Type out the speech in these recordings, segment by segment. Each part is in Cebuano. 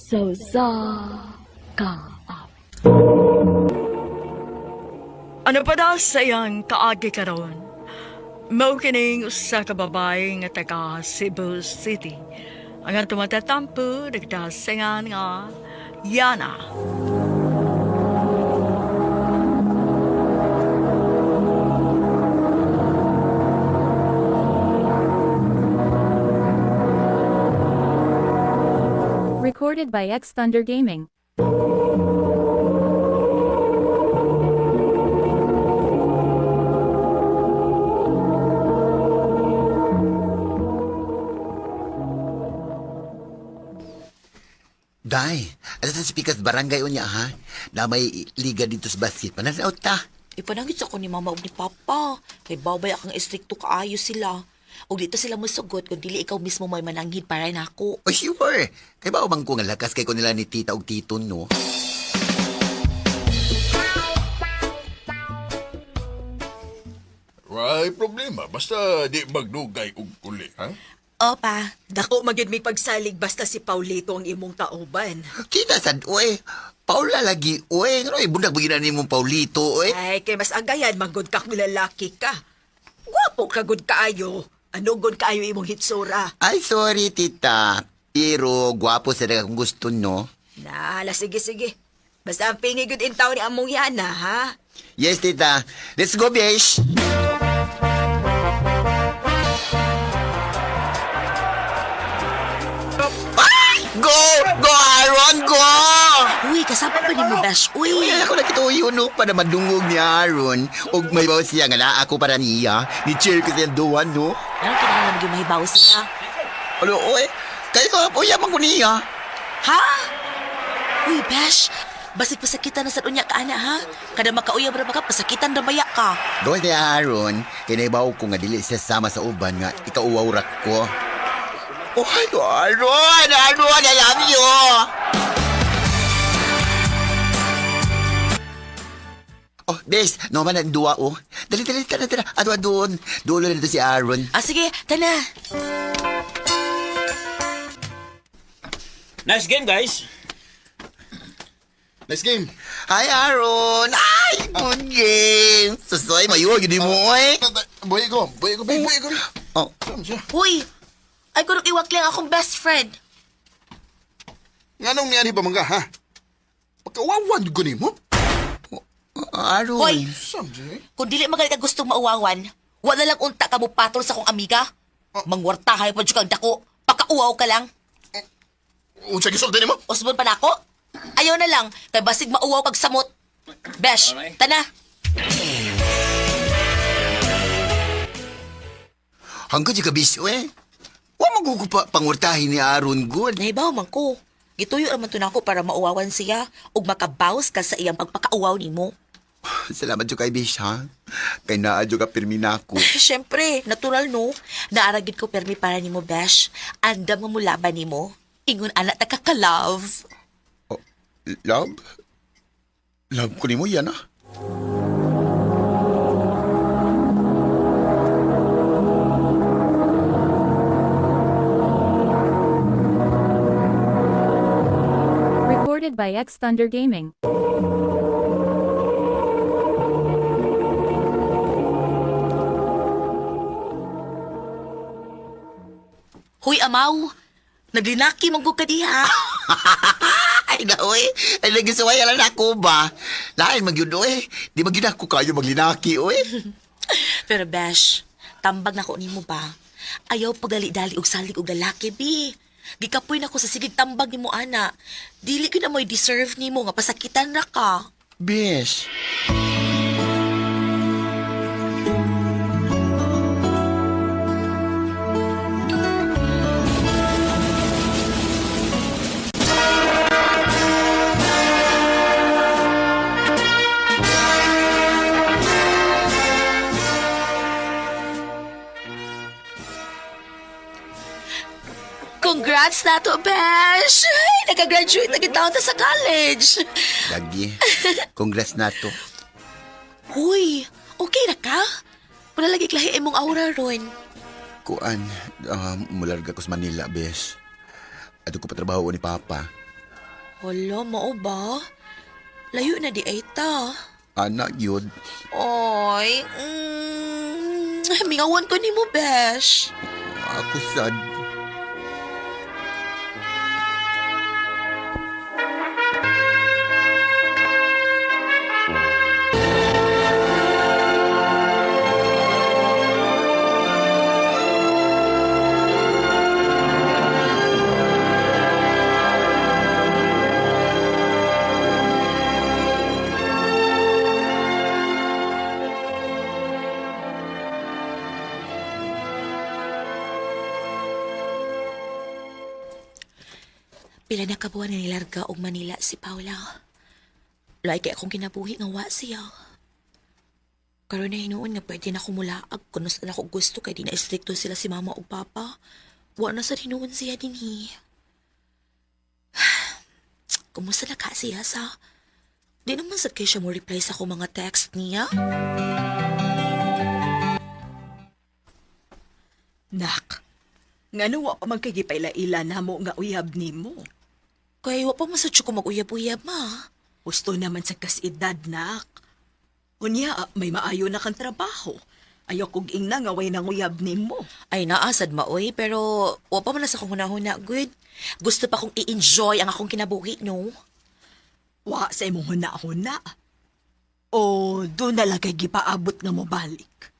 Sa usa ka awit. Ano pa daw sa iyang kaagi karon? Mao kining usa ka babae nga taga Cebu City. Ang atong matatampo nagdasingan nga Yana. Recorded by X Thunder Gaming. Day, ano sa speakers barangay unya ha? Na may liga dito sa basket. Pananaw ta. Ipanangit sa ko ni mama ug ni papa. Kay babay akang estrikto kaayo sila. Ug dito sila mosugot kung dili ikaw mismo may mananghid para nako. O sure. Kay ba umang ko nga lakas kay ko nila ni tita og tito no? Way problema. Basta di magdugay og uli, ha? Opa, Dako magyud may pagsalig basta si Paulito ang imong kauban. Tita sad oy. Paula lagi oy. Ngano ibundag bagina nimo Paulito oy. Ay, kay mas agayan manggod ka kung lalaki ka. Gwapo ka gud kaayo. Ano gud kaayo imong hitsura? Ay sorry tita. Pero gwapo sa kung gusto no. Naala, sige sige. Basta ang pingi gud in taon ni among yana, ha? Yes tita. Let's go besh. Ay! Go! Go Aaron! Go! Uy, kasama pa nimo Bash. Uy. Uy, ako nakita yun, no? Para madungog ni Aaron. Og may bawas siya nga na ako para niya. Ni cheer ko siya duwan, no? Ano kinahanglan magyud mahibaw siya? Ano, oy? Kaya ko, uy, yaman ko niya. Ha? Uy, Bash. Basig pasakitan na sa unya ka ana ha. Kada makauyab ra ba ka pasakitan ra baya ka. Doon kay Aaron, kinabaw ko nga dili siya sama sa uban nga ikauwaw ra ko. Oh, Aaron! Aaron, I love you! Oh, bes, no man ang duwa, oh. Dali, dali, tara, tara. Ato, doon. Dulo na dito si Aaron. Ah, sige, tana. Nice game, guys. Nice game. Hi, Aaron! Ay, good game! Susoy, mayo, yun mo, oy. Buhay ko. Buhay ko, babe. Buhay ko. Oh, Saan siya? Uy, ay kunong iwak lang akong best friend. Nga nung niyan ba mga, ha? Pagkawawan ko nimo? Aaron. Hoy, Saan siya? Eh? kung dili magalit ka gustong mauwawan, wala lang unta ka mo patol sa akong amiga. Mangwartahay pa jud kag dako. Pakauwaw ka lang. Unsa gisulti nimo? Usbon pa nako. Ayaw na lang kay basig mauwaw kag samot. Besh, tana. Hanggang di ka bis, eh. Wa magugupa pangurtahin ni Aaron good. Nahibaw man ko. Gituyo ra man to nako para mauwawan siya ug makabaws ka sa iyang pagpakauwaw nimo. Salamat jud kay bis, ha? Kay naa jud ka pirmi nako. Siyempre, natural no. Naaragid ko permi para nimo, Besh. Andam nga mulaban nimo. Ingon ana ta ka ka-love. Oh, love? Love ko nimo yan, ah. Recorded by X Thunder Gaming. Huy, amaw. Naglinaki man gud ka diha. Ay, na, oy. Ay, nagisuway lang ako ba? Lain magyud, oy. Di magyud ako kayo maglinaki, oy. Pero Besh, tambag na ko nimo ba? Ayaw pagali-dali og salig og lalaki bi. Gikapoy na ko sa sigig tambag nimo ana. Dili gyud na mo'y deserve nimo nga pasakitan ra ka. Bish. Congrats na to, Besh! Ay, nakagraduate na kita sa college. Lagi. Congrats na to. Huy, okay na ka? Wala lagi klahi imong aura ron. Kuan, mularga ko sa Manila, bes. Ato ko patrabaho ni Papa. Hala, mao ba? Layo na di ay ta. Ana gyud. Oy, mingawan ko nimo, Besh. Ako sad. Pila na kabuan nga nilarga og Manila si Paula. Lahi kay akong kinabuhi nga wa siya. Karon na hinuon nga pwede na kumulaag kuno sa ako gusto kay di na istrikto sila si mama ug papa. Wa na sa hinuon siya dinhi. Kumusta na ka siya sa? Di naman sad kay siya mo reply sa akong mga text niya. Nak, ngano wa pa man kay gipaila-ila namo nga uyab nimo. Kay wa pa man sad siya ko mag-uyab-uyab ma. Gusto naman sa kas-edad, nak. Unya, may maayo na kang trabaho. Ayaw kog ingna nga way nang uyab nimo. Ay naasad maoy pero wa pa man na sa akong hunahuna good. Gusto pa kong i-enjoy ang akong kinabuhi no. Wa sa imong huna-huna. O doon na lang kay gipaabot nga mobalik.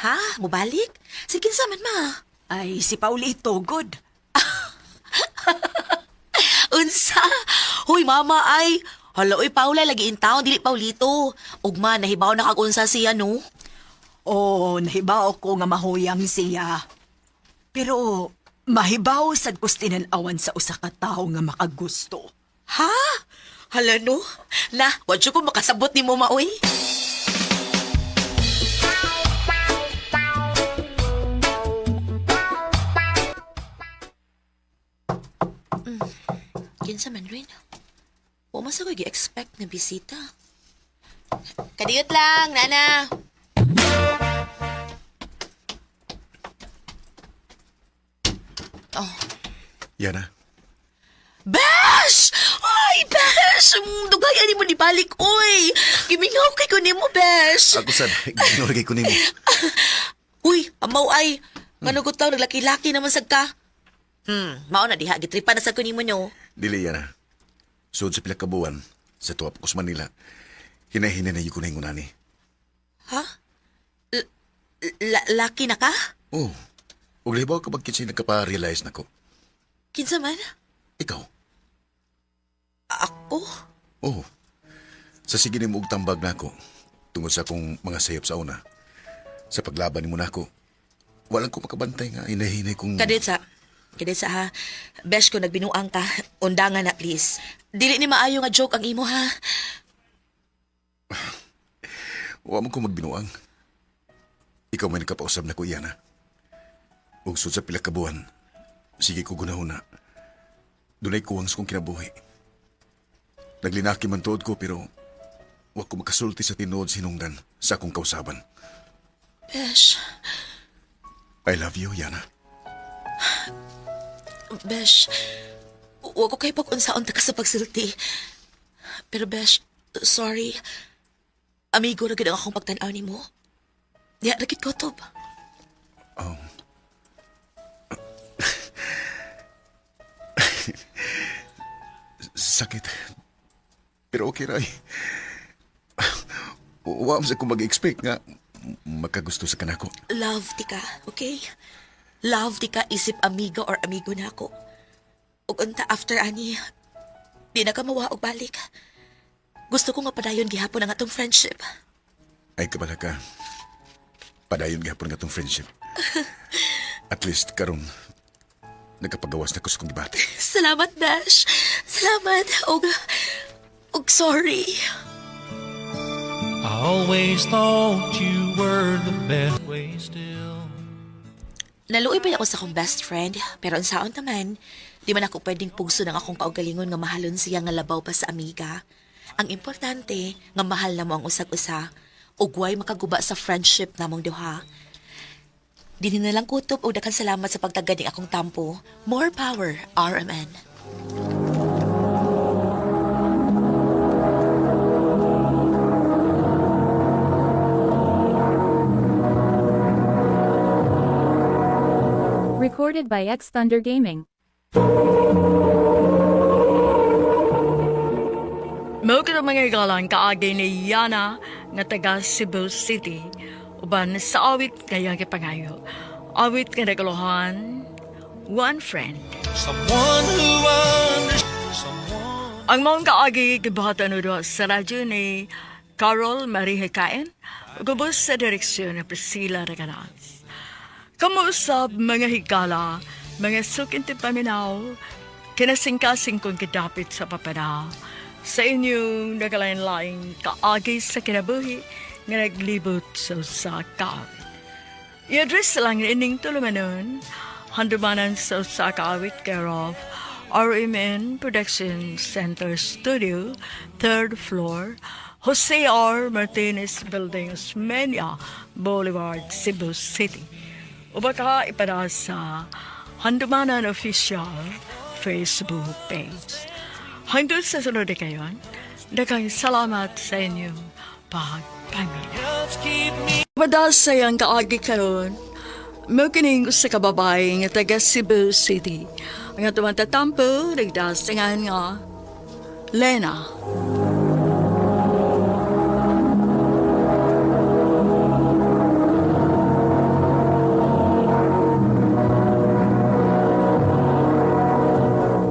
Ha? Mubalik? Sige sa man ma. Ay, si Paulito, good. Unsa? Hoy mama ay. Hala oy Paula lagi in town dili Paulito. Ugma nahibaw na kag unsa siya no. O, nahibaw ko nga mahuyang siya. Pero, mahibaw sad kus tinan-awan sa usa ka tawo nga makagusto. Ha? Hala no. Na, wa jud ko makasabot nimo maoy. Mm. Kinsa man rin? Wa man sa ko gi-expect na bisita. Kadiyot lang, nana. Oh. Yana. Besh! Ay, Besh! Dugay ani mo nibalik, oy! Gimingaw kay ko nimo, Besh! Ako sad, ginuor kay ko nimo. Uy, amaw ay! Ngano ko taw, naglaki-laki naman sad ka. Mao na diha, gitripa na sad ko nimo no. Dili yana. Sud sa pila ka buwan sa tuwa pa ko sa Manila. Hinay-hinay na yun ko na ingon ani. Ha? Laki na ka? Oh. Ug lahibaw ka bagkit siya nagkapa-realize nako. Kinsa man? Ikaw. Ako? Oh. Sa sige nimo og tambag nako tungod sa akong mga sayop sa una. Sa paglaban nimo nako. Walang ko makabantay nga hinay-hinay kong Kadetsa. Kadetsa ha. Besh ko nagbinuang ka. Undangan na please. Dili ni maayo nga joke ang imo ha. Wa man ko magbinuang. Ikaw may nagkapausab na ko, Yana. Ug sud sa pila ka buwan, sige ko gunahuna. Dunay kuwang sa kong kinabuhi. Naglinaki man tuod ko pero wa ko makasulti sa tinuod sinungdan sa akong kausaban. Besh. I love you, Yana. Besh, wa ko kay pag-unsaon ta ka sa pagsulti. Pero Besh, sorry. Amigo ra gid ang akong pagtan-aw nimo. Diha ra gid ko tob. Sakit. Pero okay ra. eh. Wa man sa ko mag-expect nga makagusto sa kanako. Love ti ka, okay? Love ti ka isip amiga or amigo na ako. Ug unta after ani, di na ka mawa og balik. Gusto ko nga padayon gihapon ang atong friendship. Ay kabala ka. Padayon gihapon nga tong friendship. At least karon nagkapagawas na ko sa kong gibati. Salamat, Dash. Salamat. Og sorry. I always thought you were the best way still. Naluoy pa ako sa akong best friend, pero ang saon naman, di man ako pwedeng pugso ng akong kaugalingon nga mahalon siya nga labaw pa sa amiga. Ang importante, nga mahal na mo ang usag-usa, ug way makaguba sa friendship namong duha. Dini na lang kutob og daghang salamat sa pagtagad ning akong tampo. More power, RMN. Recorded by X Thunder Gaming. Mao kita mga igalang kaagi ni Yana nga taga Cebu City uban sa awit nga iyang gipangayo. Awit nga naguluhan, One Friend. Someone who understands. Someone. Ang maong kaagi gibuhatan udo sa radyo ni Carol Marie Hekaen ug ubos sa direksyon ni Priscilla Reganas. Kamuusab mga higala, mga sukinti paminaw, kinasingkasing kong gidapit sa papada, sa inyong nagalain-laing kaagi sa kinabuhi nga naglibot sa usa ka awit. I-address lang ining tulumanon, handumanan sa usa ka awit care of RMN Production Center Studio, third floor, Jose R. Martinez Building, Osmeña Boulevard, Cebu City. O baka ipada sa Handumanan Official Facebook page. Hanggang sa sunod na kayon, daghang salamat sa inyong pagpamilya. Helps keep me. Madasay ang kaagi karon. Mao kining usa ka babae nga taga Cebu City. Ang atong tatampo nagdasingan nga Lena.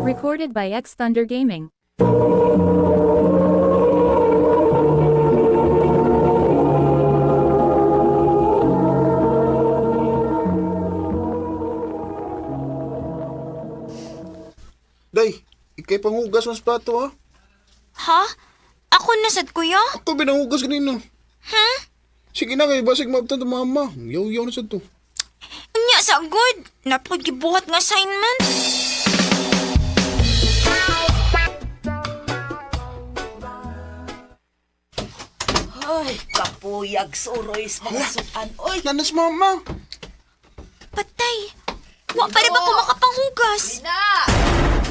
Recorded by X Thunder Gaming. Day, ikay panghugas mas plato ha. Ha? Ako na sad kuya? Ako binanghugas kanina. Ha? Sige na kay basig maabtan to mama. Yaw-yaw na sad to. Unya sa good. Napod gibuhat nga assignment. Ay, kapuyag suroy sa mga sukan. Oy, Nanas mama. Patay. Wa pa rin ba ko makapanghugas? na!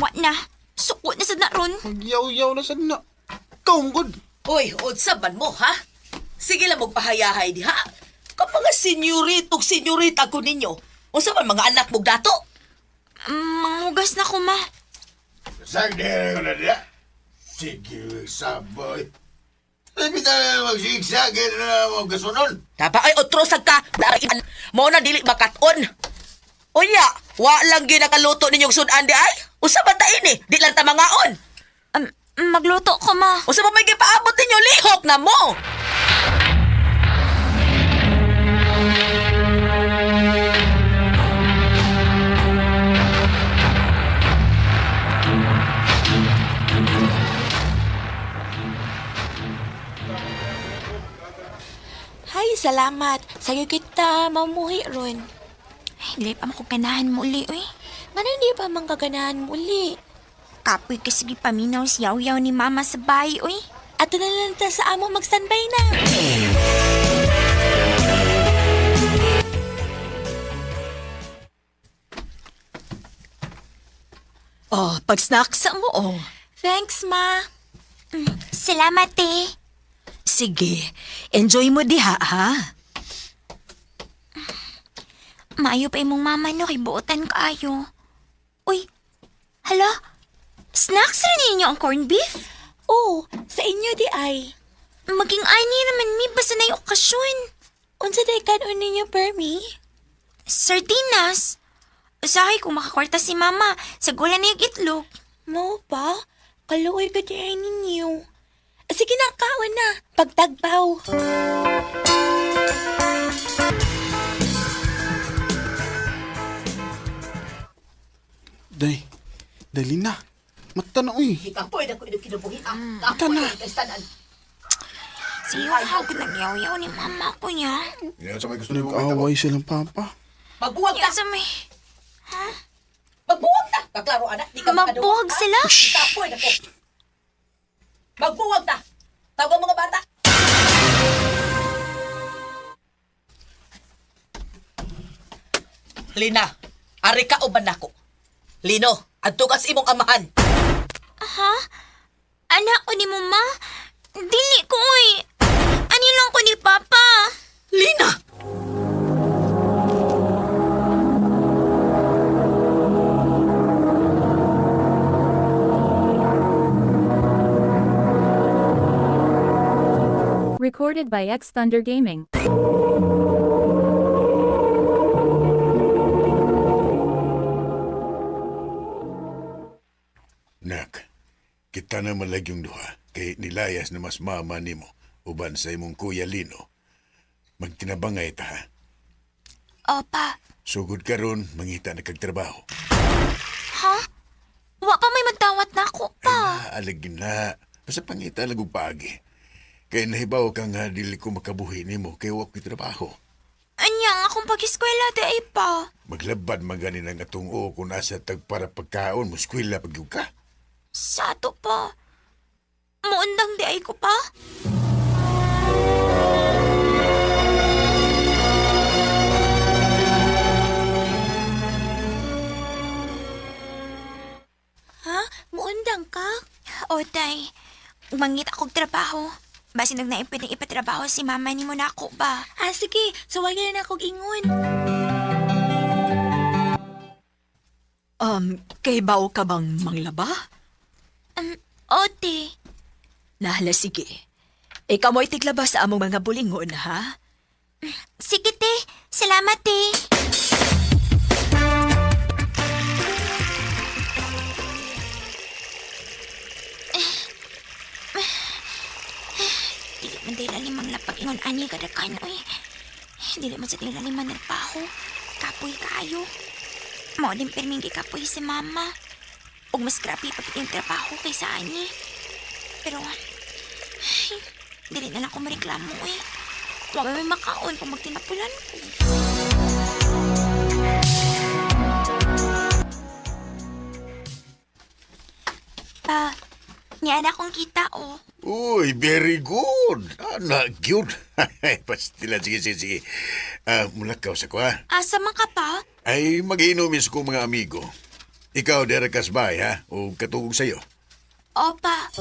Wa na. Suko na sad na ron. Magyaw-yaw na sad na. Kaunggod. Uy, unsa man mo, ha? Sige lang magpahayahay diha. Kapag nga senyorito, senyorita ko ninyo. Unsa man mga anak mo dato? Manghugas na ko ma. Sagdere ko na diya. Sige, saboy. Sabi tayo magsigsag na magkasunon. Taba ay otro sa ka. Daian. Mao na dili makaton. Unya, wa lang ginakaluto ninyong sudan di ay. Unsa man ta ini? Di lang ta mangaon. Magluto ko ma. Unsa pa may gipaabot ninyo lihok na mo? Hay, salamat. Sayo kita mamuhi ron. Ay, dili pa makuganahan mo uli, uy. Ngano hindi pa man kaganahan mo uli? Kapoy kasi paminaw si yaw-yaw ni mama sa bahay, uy. Ato na lang ta sa amo mag-standby na. Oh, pag-snacks mo, oh. Thanks, ma. Salamat, eh. Sige, enjoy mo diha, ha? Maayo pa imong mama no kay buotan kaayo. Uy, hala? Snacks rin ninyo ang corned beef? Oh, sa inyo di ay. Maging ani naman mi basta na yung okasyon. Unsa day kanon ninyo, Permi? Sardinas. Usahay kung makakwarta si mama, sa gula na yung itlog. Mo pa? Kaluoy ka di ay ninyo. Sige na, kaon na. Pagtagbaw. Day, dali na. Mata na uy. Kapoy na ko inong kinabuhi. Ah, Tana. Siyo hagod nagyaw-yaw ni mama ko niya. Yan sa may gusto nimo may Nag-away silang papa. Magbuwag Yan ta. sa may... Magbuwag ta. Kaklaro anak, di ka Magbuwag sila? Kapoy na ko. Magbuwag ta. Tawag ang mga bata. Lina, ari ka uban nako. Lino, adto ka sa imong amahan. Ha? Anak ko ni mama? Dili ko, uy. Ani lang ko ni papa. Lina! Recorded by X Thunder Gaming. Nak, kita na malagyong duha kay nilayas na mas mama nimo uban sa imong kuya Lino. Magtinabangay ta ha. Opa. Sugod karon mangita na kag trabaho. Ha? Wa pa may magdawat na ako pa. Ay, na. Basta pangita lang og paagi. Kay nahibaw ka nga dili ko makabuhi nimo kay wa ko'y trabaho. Anya nga akong pag-eskwela di ay pa. Maglabad man gani ng atong o kung asa tag para pagkaon, muskwela pag ka. Sa ato pa. Muundang di ay ko pa. Ha? Muundang ka? O, tay. Mangit akong trabaho. Basin nag naipwedeng pwedeng ipatrabaho si mama ni mo na ako ba? Ah, sige. Suwayan na akong ingon. Kay bao ka bang manglaba? Ote. Nahala, sige. Ikaw mo'y tiglaba sa among mga bulingon, ha? Sige, te. Salamat, te. Dili man dahil limang lapag ingon ani kadakan, oy. Dili man sa dahil limang nagpaho. Kapoy kaayo. Mao din pirming gikapoy si mama. Ug mas grabe pag yung trabaho kaysa ani. Pero, ay, dili na lang ko mareklamo, eh. Wa may makaon kung magtinapulan ko. Pa, niya na akong kita, oh. Uy, very good. Anak, cute. Pastila, sige, sige, sige. Ah, mulakaw sa ko, ha? Asa man ka pa? Ay, mag-inumis ko mga amigo. Ikaw, Derek Kasbay, ha? O katugog sa'yo. Opa.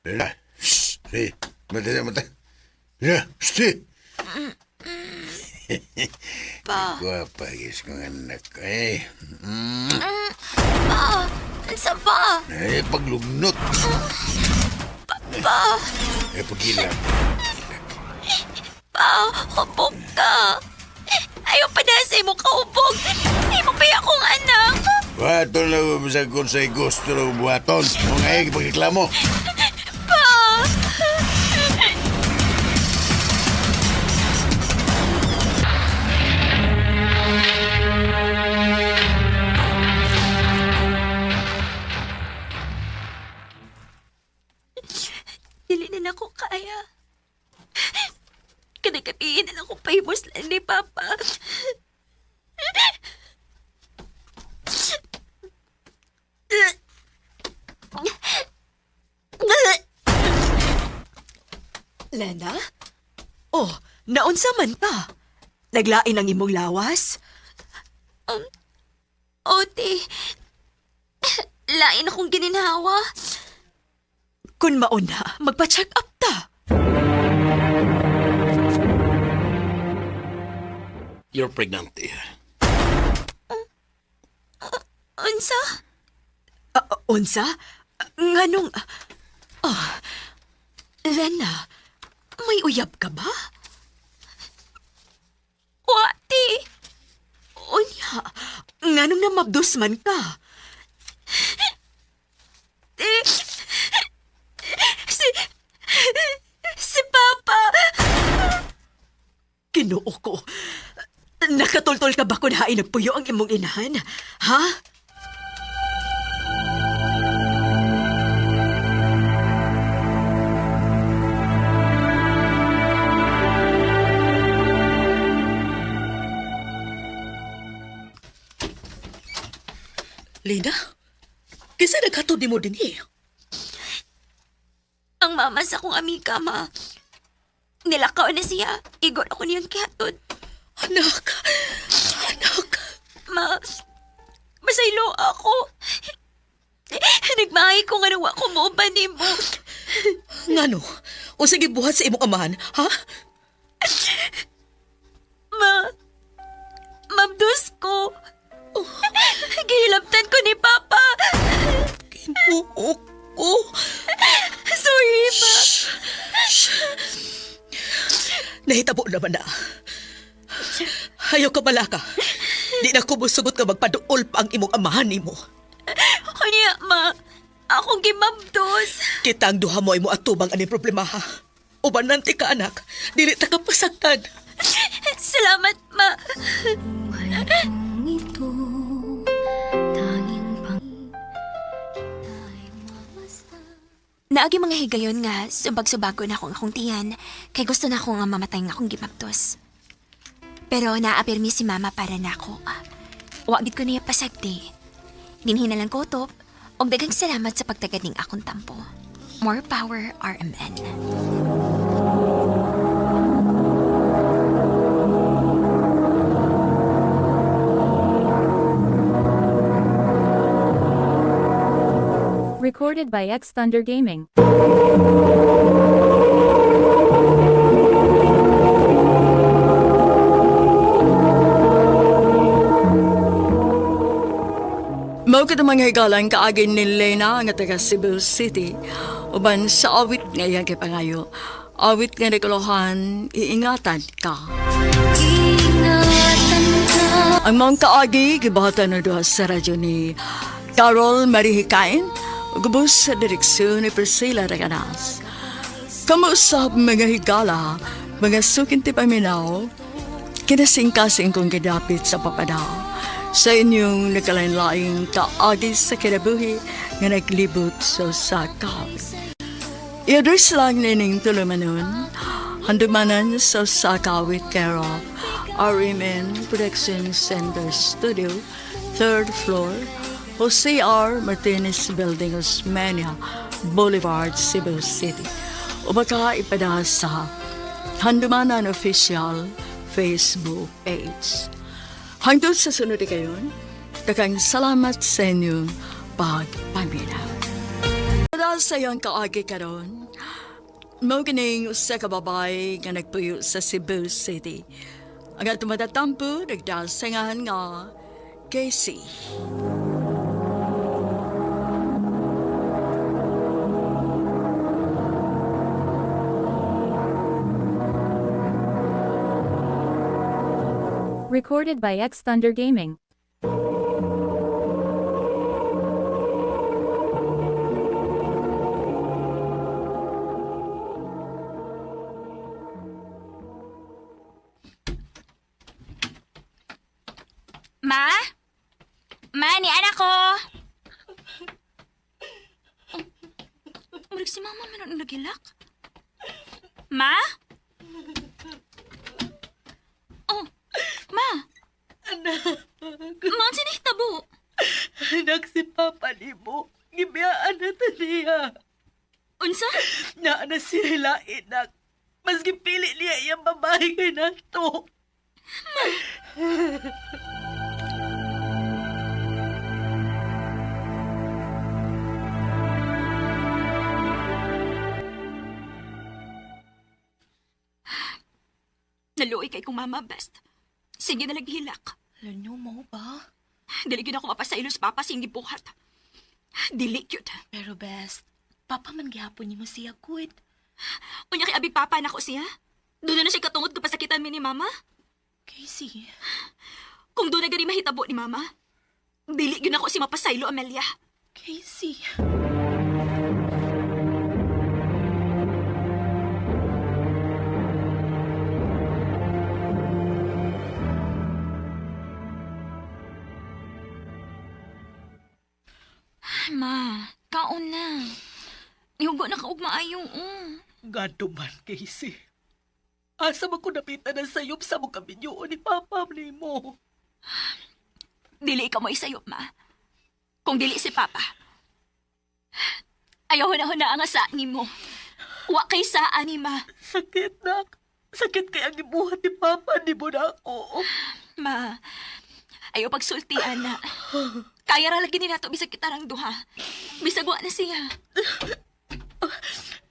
La, shh, hey, mata, mata. La, shh. Pa. Guwapa, gis kong anak. Eh, Pa, ansa ba? eh, paglugnot. Pa, Eh, pagilap. pa, hubog ka. Ayaw pa na sa imo kahubog. Imo pa akong anak. Buhaton lang mo sa kung sa'y gusto ng buhaton. Mga ay, pagreklamo. Pa! Dili na na ko kaya. Kanagabihin na lang ko paimos lang ni Papa. Lena? Oh, naunsa man ka? Naglain ang imong lawas? Ote, lain akong gininhawa. Kun mauna, magpa-check up ta. You're pregnant, eh. Unsa? Ah, unsa? Nganong... Ah, Lena, may uyab ka ba? Wati! Unya, nganong namabdos man ka? Eh, si... Si Papa! Ginoo ko. Nakatultol ka ba kung hain nagpuyo ang imong inahan? Ha? Lina? Kinsa naghatod nimo dinhi? Ang mama sa akong amiga, ma. Nilakaw na siya. Igon ako niyang kihatod. Anak! Anak! Ma, masaylo ako. Nagmahay ko nga nawa ko mo ba nimo. Ngano? O sige buhat sa imong amahan, ha? Ma, mabdus ko. Gihilabtan ko ni Papa. Ginuo ko. Sorry, ma. Nahitabo naman na. Ayaw ka balaka. Di na ko musugot nga magpaduol pa ang imong amahan nimo. Unya, ma. Akong gimabdos. Kita ang duha mo ay mo atubang aning problema ha. Ubanan ti ka anak, dili ta ka pasagdan. Salamat, ma. Naagi mga higayon nga, subag-subago na akong akong tiyan, kay gusto na ako nga mamatay nga akong gimabdos. Pero naapirmi si mama para nako. Wa gid ko niya pasagdi. Dinhi na lang ko top, og daghang salamat sa pagtagad ning akong tampo. More power, RMN. Recorded by X Thunder Gaming. Mao kita mga higalan kaagin ni Lena nga taga Cebu City. Uban sa awit nga iyang gipangayo. Awit nga naguluhan, iingatan ka. Ang mga kaagi, gibahatan na duha sa radyo ni Carol Marihikain, gubos sa direksyon ni Priscilla Reganas. Kamuusap mga higala, mga sukinti paminaw, kinasingkasing kong gidapit sa papada sa inyong nagkalain-laing kaagi sa kinabuhi nga naglibot sa sakap. I-address lang nining tulumanon, handumanan sa Sakawit care of RMN Production Center Studio, third floor, Jose R. Martinez Building, Osmeña Boulevard, Cebu City. O baka ipada sa Handumanan Official Facebook page. Hangtod sa sunod kayon, daghang salamat sa inyong pagpaminaw. Para sa iyong kaagi karon, mao kining usa ka babae nga nagpuyo sa Cebu City. Ang atong matatampo nagdasangan nga Casey. Recorded by X Thunder Gaming. Ma? Ma, ni anak ko. Murag si mama man ang nagilak. Ma? Oh, ma. Anak. Ma, ang sinihitabo? Anak si Papa nimo. Gibiyaan na ta niya. Unsa? Naa na siya lain, anak. Mas gipili niya iyang babae kay nato. Naluoy kay kong mama, best. Sige na naghilak. Alam mo ba? Dili gyud ako mapasailos papa sing gibuhat. Dili gyud. Pero best, Papa man gihapon nimo siya good. Unya kay abi papa nako siya. Doon na siya katungod kapasakitan mi ni mama. Casey. Kung doon na gani mahitabo ni mama, dili gyud ako si mapasaylo, Amelia. Casey. Ay, ma, kaon na. Nihugo na ka og maayo. Oh. Gado man, Casey. Asa man ko napita na sayop sa mong kaminyoon ni Papa nimo. Dili ka mo isayop, ma. Kung dili si Papa. Ayaw na na ang asa nimo. Wa kay saa ni ma. Sakit na. Sakit kay ang gibuhat ni Papa nimo na ako. Ma, ayaw pagsulti, ana. Kaya ra lagi ni nato bisag kita rang duha. Bisag wa na siya.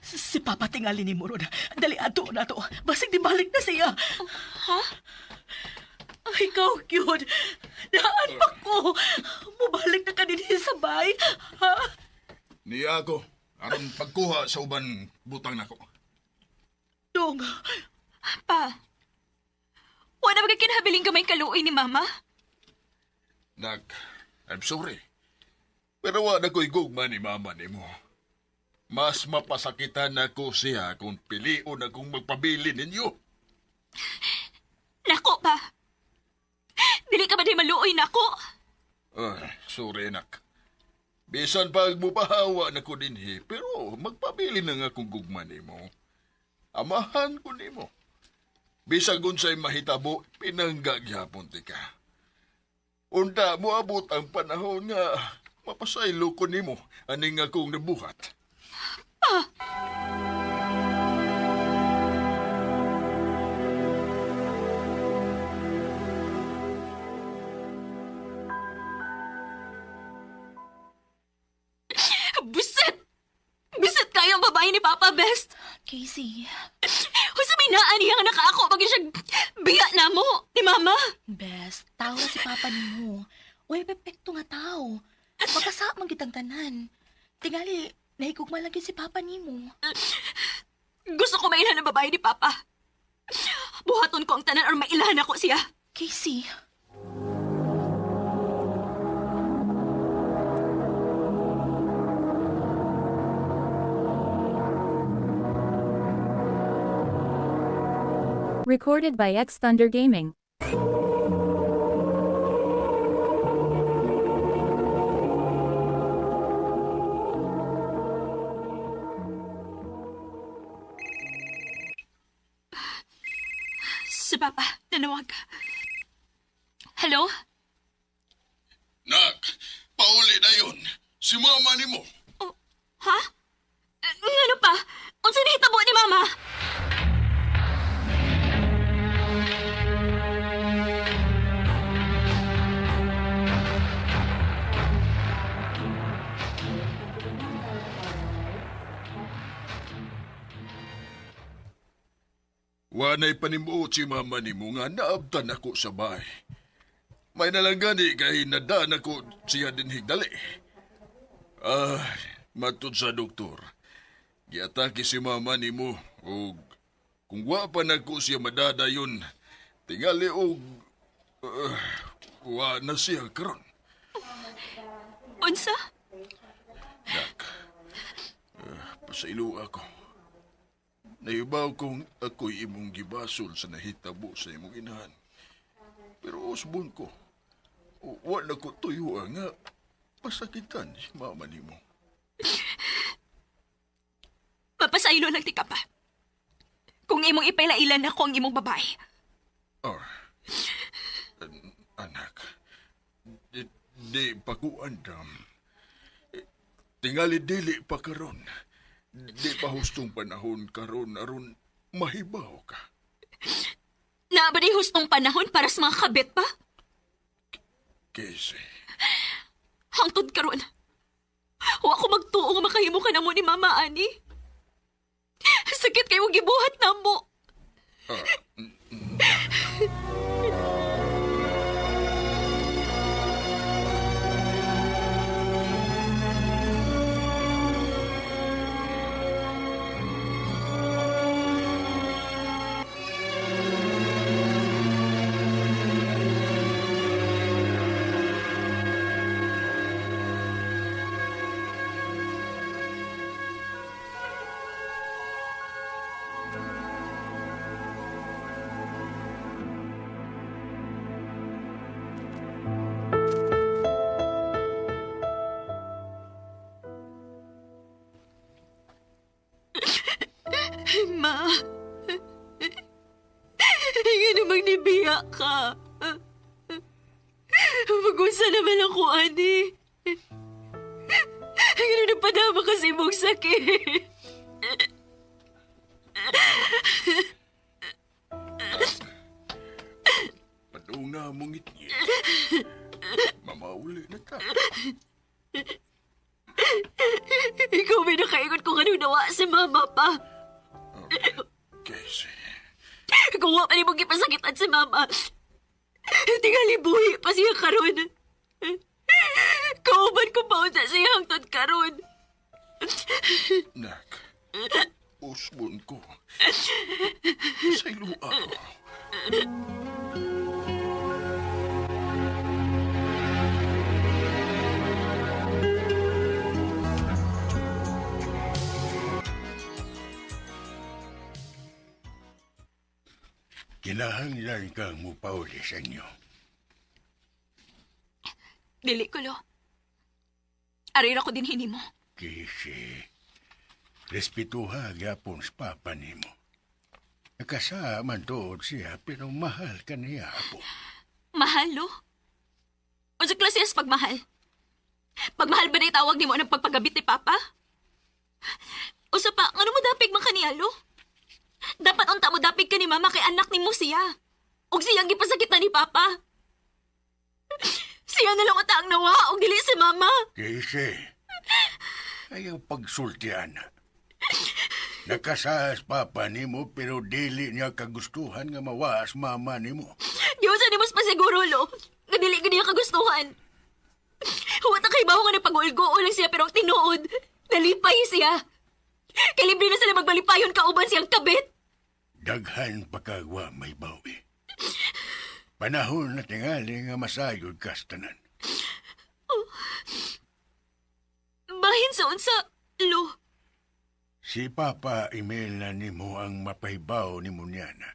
Si Papa tingali ni Moron. Dali, ato na to. Basig di balik na siya. Ha? Ay, ikaw, cute. Naan pa ko. Mubalik na ka din sa bay. Ha? Niya ako aron pagkuha sa uban butang nako. Dong, Pa, wala ba kinahabiling gamay kaluoy ni Mama? Nak, I'm sorry. Pero wa na ko'y gugma ni mama nimo. Mas mapasakitan nako siya kung pilion akong magpabili ninyo. Nako pa. Dili ka ba di maluoy nako? Ay, sorry nak. Bisan pag mupahawa na ko dinhi, pero magpabili na nga kung gugma nimo. Amahan ko nimo. Bisag unsay mahitabo, pinangga gyapon ti ka. Unta moabot ang panahon nga mapasaylo ko nimo aning akong nabuhat. Buset! Buset kayo ang babae ni Papa Best. Casey. Unsa may naa niya nga nakaako pag siya biya na mo ni Mama. Best, tao na si Papa nimo. Uy, pepekto nga tao. Magkasa man kitang tanan. Tingali, nahigugma lang gyud si Papa nimo. Gusto ko mailhan ang babae ni Papa. Buhaton ko ang tanan or mailhan ako siya. Casey. Recorded by X Thunder Gaming. Si Papa, nanawag. Hello? Nak, pauli na yun. Si mama nimo. Oh, ha? Eh, ngano pa? Unsa nahitabo ni Mama? Wanay panimuot si mama nimo nga naabtan ako sa bahay. May nalanggani kay nadaan ako siya din higdali. Ay, matud sa doktor. Giatake si mama nimo og kung wa pa nako siya madadayon, tingali og wa na siya karon. Unsa? Nak, pasailo ako. Naibaw kong ako'y imong gibasol sa nahitabo sa imong inahan. Pero usbon ko, wa na ko tuyo nga pasakitan si mama nimo. Mapasaylo lang ti ka pa. Kung imong ipailailan ako ang imong babae. Oh, anak, di pa ko andam. Tingali dili pa karon. Di pa hustong panahon karon aron mahibaw ka. Naa ba di hustong panahon para sa mga kabit pa? Casey, Hangtod karon. Wa ko magtuo nga makahimo ka namo ni Mama ani. Sakit kayo gibuhat namo. Ma. Nga namang nibiya ka. Mag-usa naman ako, ani. Nga napadama ka sa imong sakit. Padunga mong ngitngit. Mamauli na ta. Ikaw may nakaingon kung anong nawa si mama pa. Casey, Kung wa pa ni mong gipasakitan si mama, tingali buhi pa siya karon. Kauban ko pa unsa siya hangtod karon. Nak, usbon ko. Sa ilo ako. Kinahanglan kang mupauli sa inyo. Dili ko, lo. Arira ko din hinimo. Kisi, respetuha gyapon sa papa nimo. Nakasa man tuod siya, pero mahal ka niya, apo. Mahal, lo? Unsa klase as pagmahal? Pagmahal ba na itawag nimo ng pagpagabit ni Papa? Usa pa, ngano mo dapig man kaniya, lo? Dapat unta mo dapig ka ni Mama kay anak nimo siya. Ug siyang gipasakit na ni Papa. Siya na lang unta ang nawa ug dili si Mama. Kisi, ayaw pagsultian. Nakasas papa nimo pero dili niya kagustuhan nga mawaas mama nimo. Diyon sa nimo pasiguro, lo. Nga dili ko niya kagustuhan. Huwat ang kaibaw nga nagpag-ulgo lang siya pero ang tinuod, nalipay siya. Kay libre na sila magbalipayon kauban siyang kabit. Daghan pa kagwa may bawi. Panahon na tingali nga masayod kas tanan. Bahin sa unsa, lo. Si Papa email na nimo ang mapahibaw ni Munyana.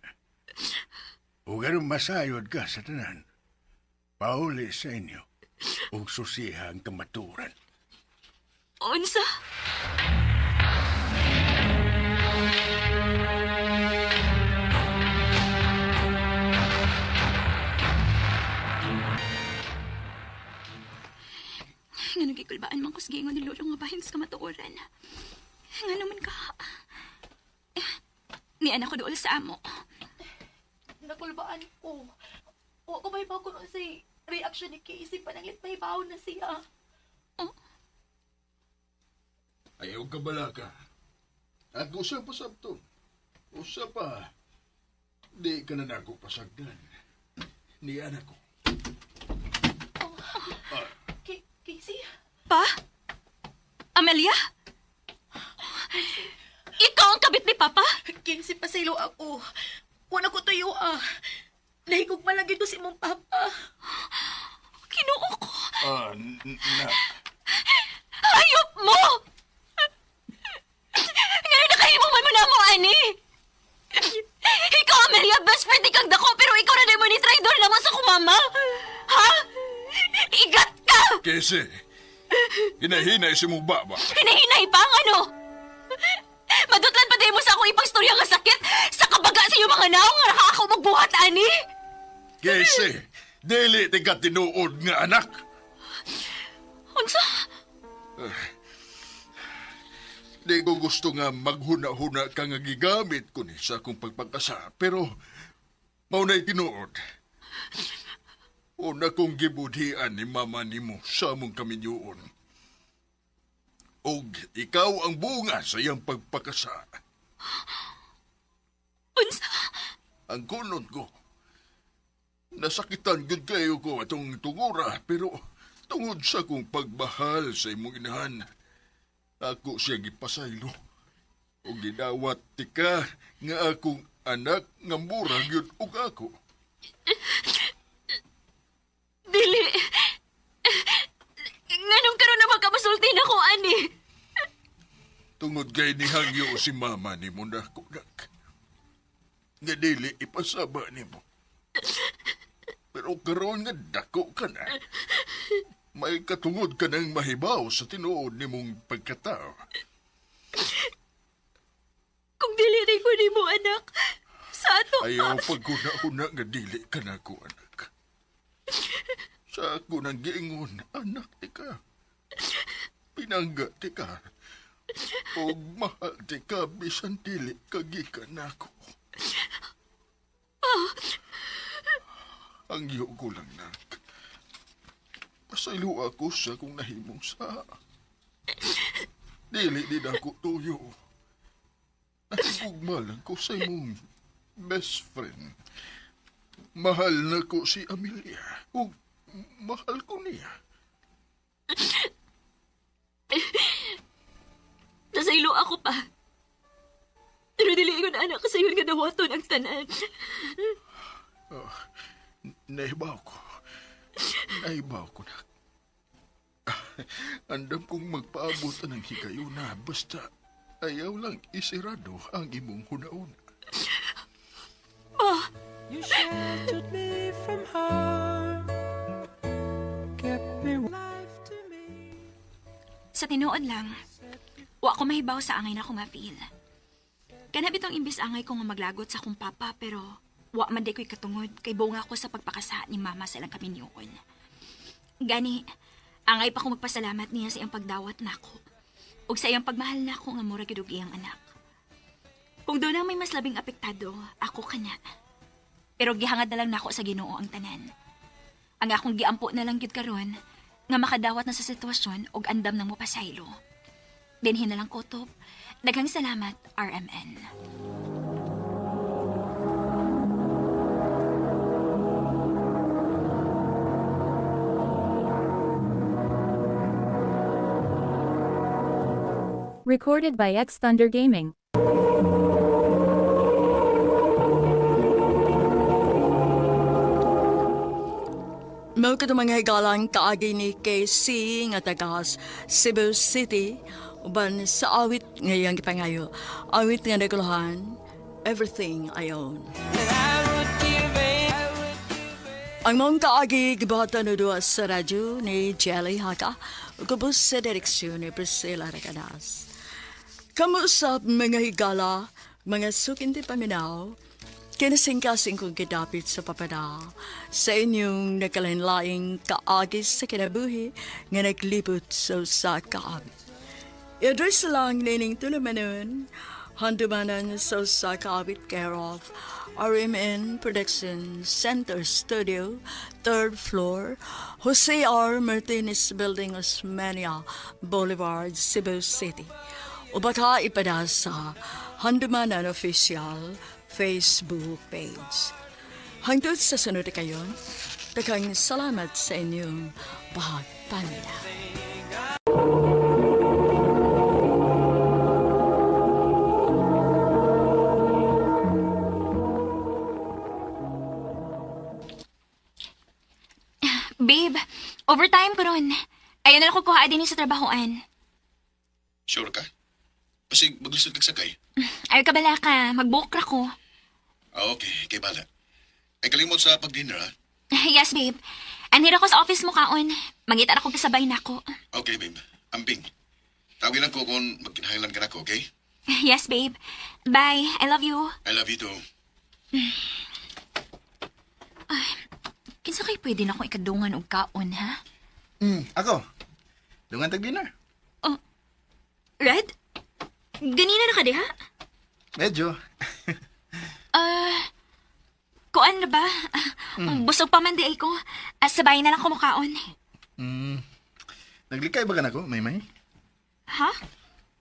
Ug aron masayod ka sa tanan, pauli sa inyo ug susiha ang kamaturan. Unsa? Nga nagikulbaan man ko sa giingon ni Lolo nga bahin sa kamatuoran. Nga naman ka. Eh, ni anak ko dool sa amo. Nakulbaan ko. Wa ko mahibaw kung unsay reaction ni Casey, pananglit mahibaw na siya. Ayaw ka balaka. Ako sa pasabto. Usa pa. Di ka na nako pasagdan. Ni anak ko. Casey? Pa? Amelia? Ikaw ang kabit ni Papa? Casey, pasaylo ako. Wala ko tuyo ah. Nahigog man lang gito si imong papa. Kinuo ko. Ah, nak. Hayop mo! Ngayon nakahimo man mo na mo, ani! Ikaw, Amelia, best friend ikang dako, pero ikaw na mo ni traidor naman sa kumama! Ha? Igat ka! Kasi, hinahinay si mong baba. Hinahinay pa ang ano? Madutlan pa mo sa akong ipagstorya nga sakit sa kabaga sa iyong mga naong nga nakaako magbuhat, ani! Kasi, dili ti ka tinuod nga anak. Unsa? Di ko gusto nga maghuna-huna ka nga gigamit ko ni sa akong pagpagkasa. Pero, mao na'y tinuod. Una kong gibudhian ni mama nimo sa among kaminyuon. Og ikaw ang bunga sa iyang pagpakasa. Unsa? Ang kunot ko, nasakitan gud kayo ko atong tungura, pero tungod sa akong pagmahal sa imong inahan, ako siya gipasaylo. O gidawat tika nga akong anak nga mura gyud og ako. Dili. Nganong karon naman ka masulti na ko, ani? Tungod kay nihangyo si mama nimo nako, nak. Nga dili ipasaba nimo. Pero karon nga dako ka na. May katungod ka ng mahibaw sa tinuod nimong pagkatao. Kung dili rin ko nimo, anak, sa ato Ayaw paghuna-huna nga dili ka na ko, anak. Sa ako nang giingon, anak ti ka. Pinangga ti ka. Og mahal ti ka, bisan dili ka gikan nako. Ang iyo ko lang, nak. Pasaylo ako sa kung nahimong sa. Dili din ako tuyo. Nahigugma lang ko sa imong best friend. Mahal na ko si Amelia. Ug mahal ko niya. Nasaylo ako pa. Pero dili ko na anak kasayon nga dawaton ang tanan. Oh, nahibaw ko. Nahibaw ko na. Andam kong magpaabot ng higayuna basta ayaw lang isirado ang imong hunauna. Pa! You sheltered me from harm, kept me life to me. Sa tinuod lang, wa ko mahibaw sa angay na ko ma-feel. Kana bitong imbis angay ko nga maglagot sa akong papa pero wa man di ko'y katungod kay bunga ko sa pagpakasa ni mama sa ilang kaminyoon. Gani, angay pa ko magpasalamat niya sa iyang pagdawat nako. Ug sa iyang pagmahal nako nga mura gyud og iyang anak. Kung doon na may mas labing apektado, ako kana. Pero gihangad na lang nako sa Ginoo ang tanan. Ang akong giampo na lang gyud karon nga makadawat na sa sitwasyon og andam nang mopasaylo. Dinhi na lang kutob. Daghang salamat, RMN. Recorded by X Thunder Gaming. Mao kadto mga higalang kaagi ni KC nga taga Cebu City uban sa awit ngayang gipangayo. Awit nga naguluhan, Everything I Own. Ang mong kaagi gibuhatan na duha sa radyo ni Jelly Haka ug ubos sa direksyon ni Priscilla Recanas. Kamusap mga higala, mga sukinti paminaw, kinasingkasing kong gidapit sa papada sa inyong nagkalainlaing kaagis sa kinabuhi nga naglibot sa usa ka awit. I-address lang nining tulumanon, handumanan sa usa ka awit care of RMN Production Center Studio, third floor, Jose R. Martinez Building, Osmeña Boulevard, Cebu City. O baka ipada sa Handumanan Official Facebook page. Hangtod sa sunod kayon, daghang salamat sa inyong pagpaminaw. Babe, overtime ko ron. Ayaw na lang ko kuha din sa trabahoan. Sure ka? Basig maglisod kag sakay. Ayaw ka bala ka, mag-book ra ko. Ah, okay, kay bala. Ay kalimot sa pag-dinner ha. Yes, babe. Anhira ko sa office mo kaon. Mangita ra ko kasabay nako. Okay, babe. Amping. Tawagin lang ko kung magkinahanglan ka nako, okay? Yes, babe. Bye. I love you. I love you too. Kinsa kay pwede na akong ikadungan og kaon, ha? Ako. Dungan tag dinner. Oh, Red? Ganina na ka diha? Medyo. Ah, kuan na ba? Busog pa man di ay ko. Ah, sabay na lang kumukaon. Naglikay ba ka nako, Maymay? Ha?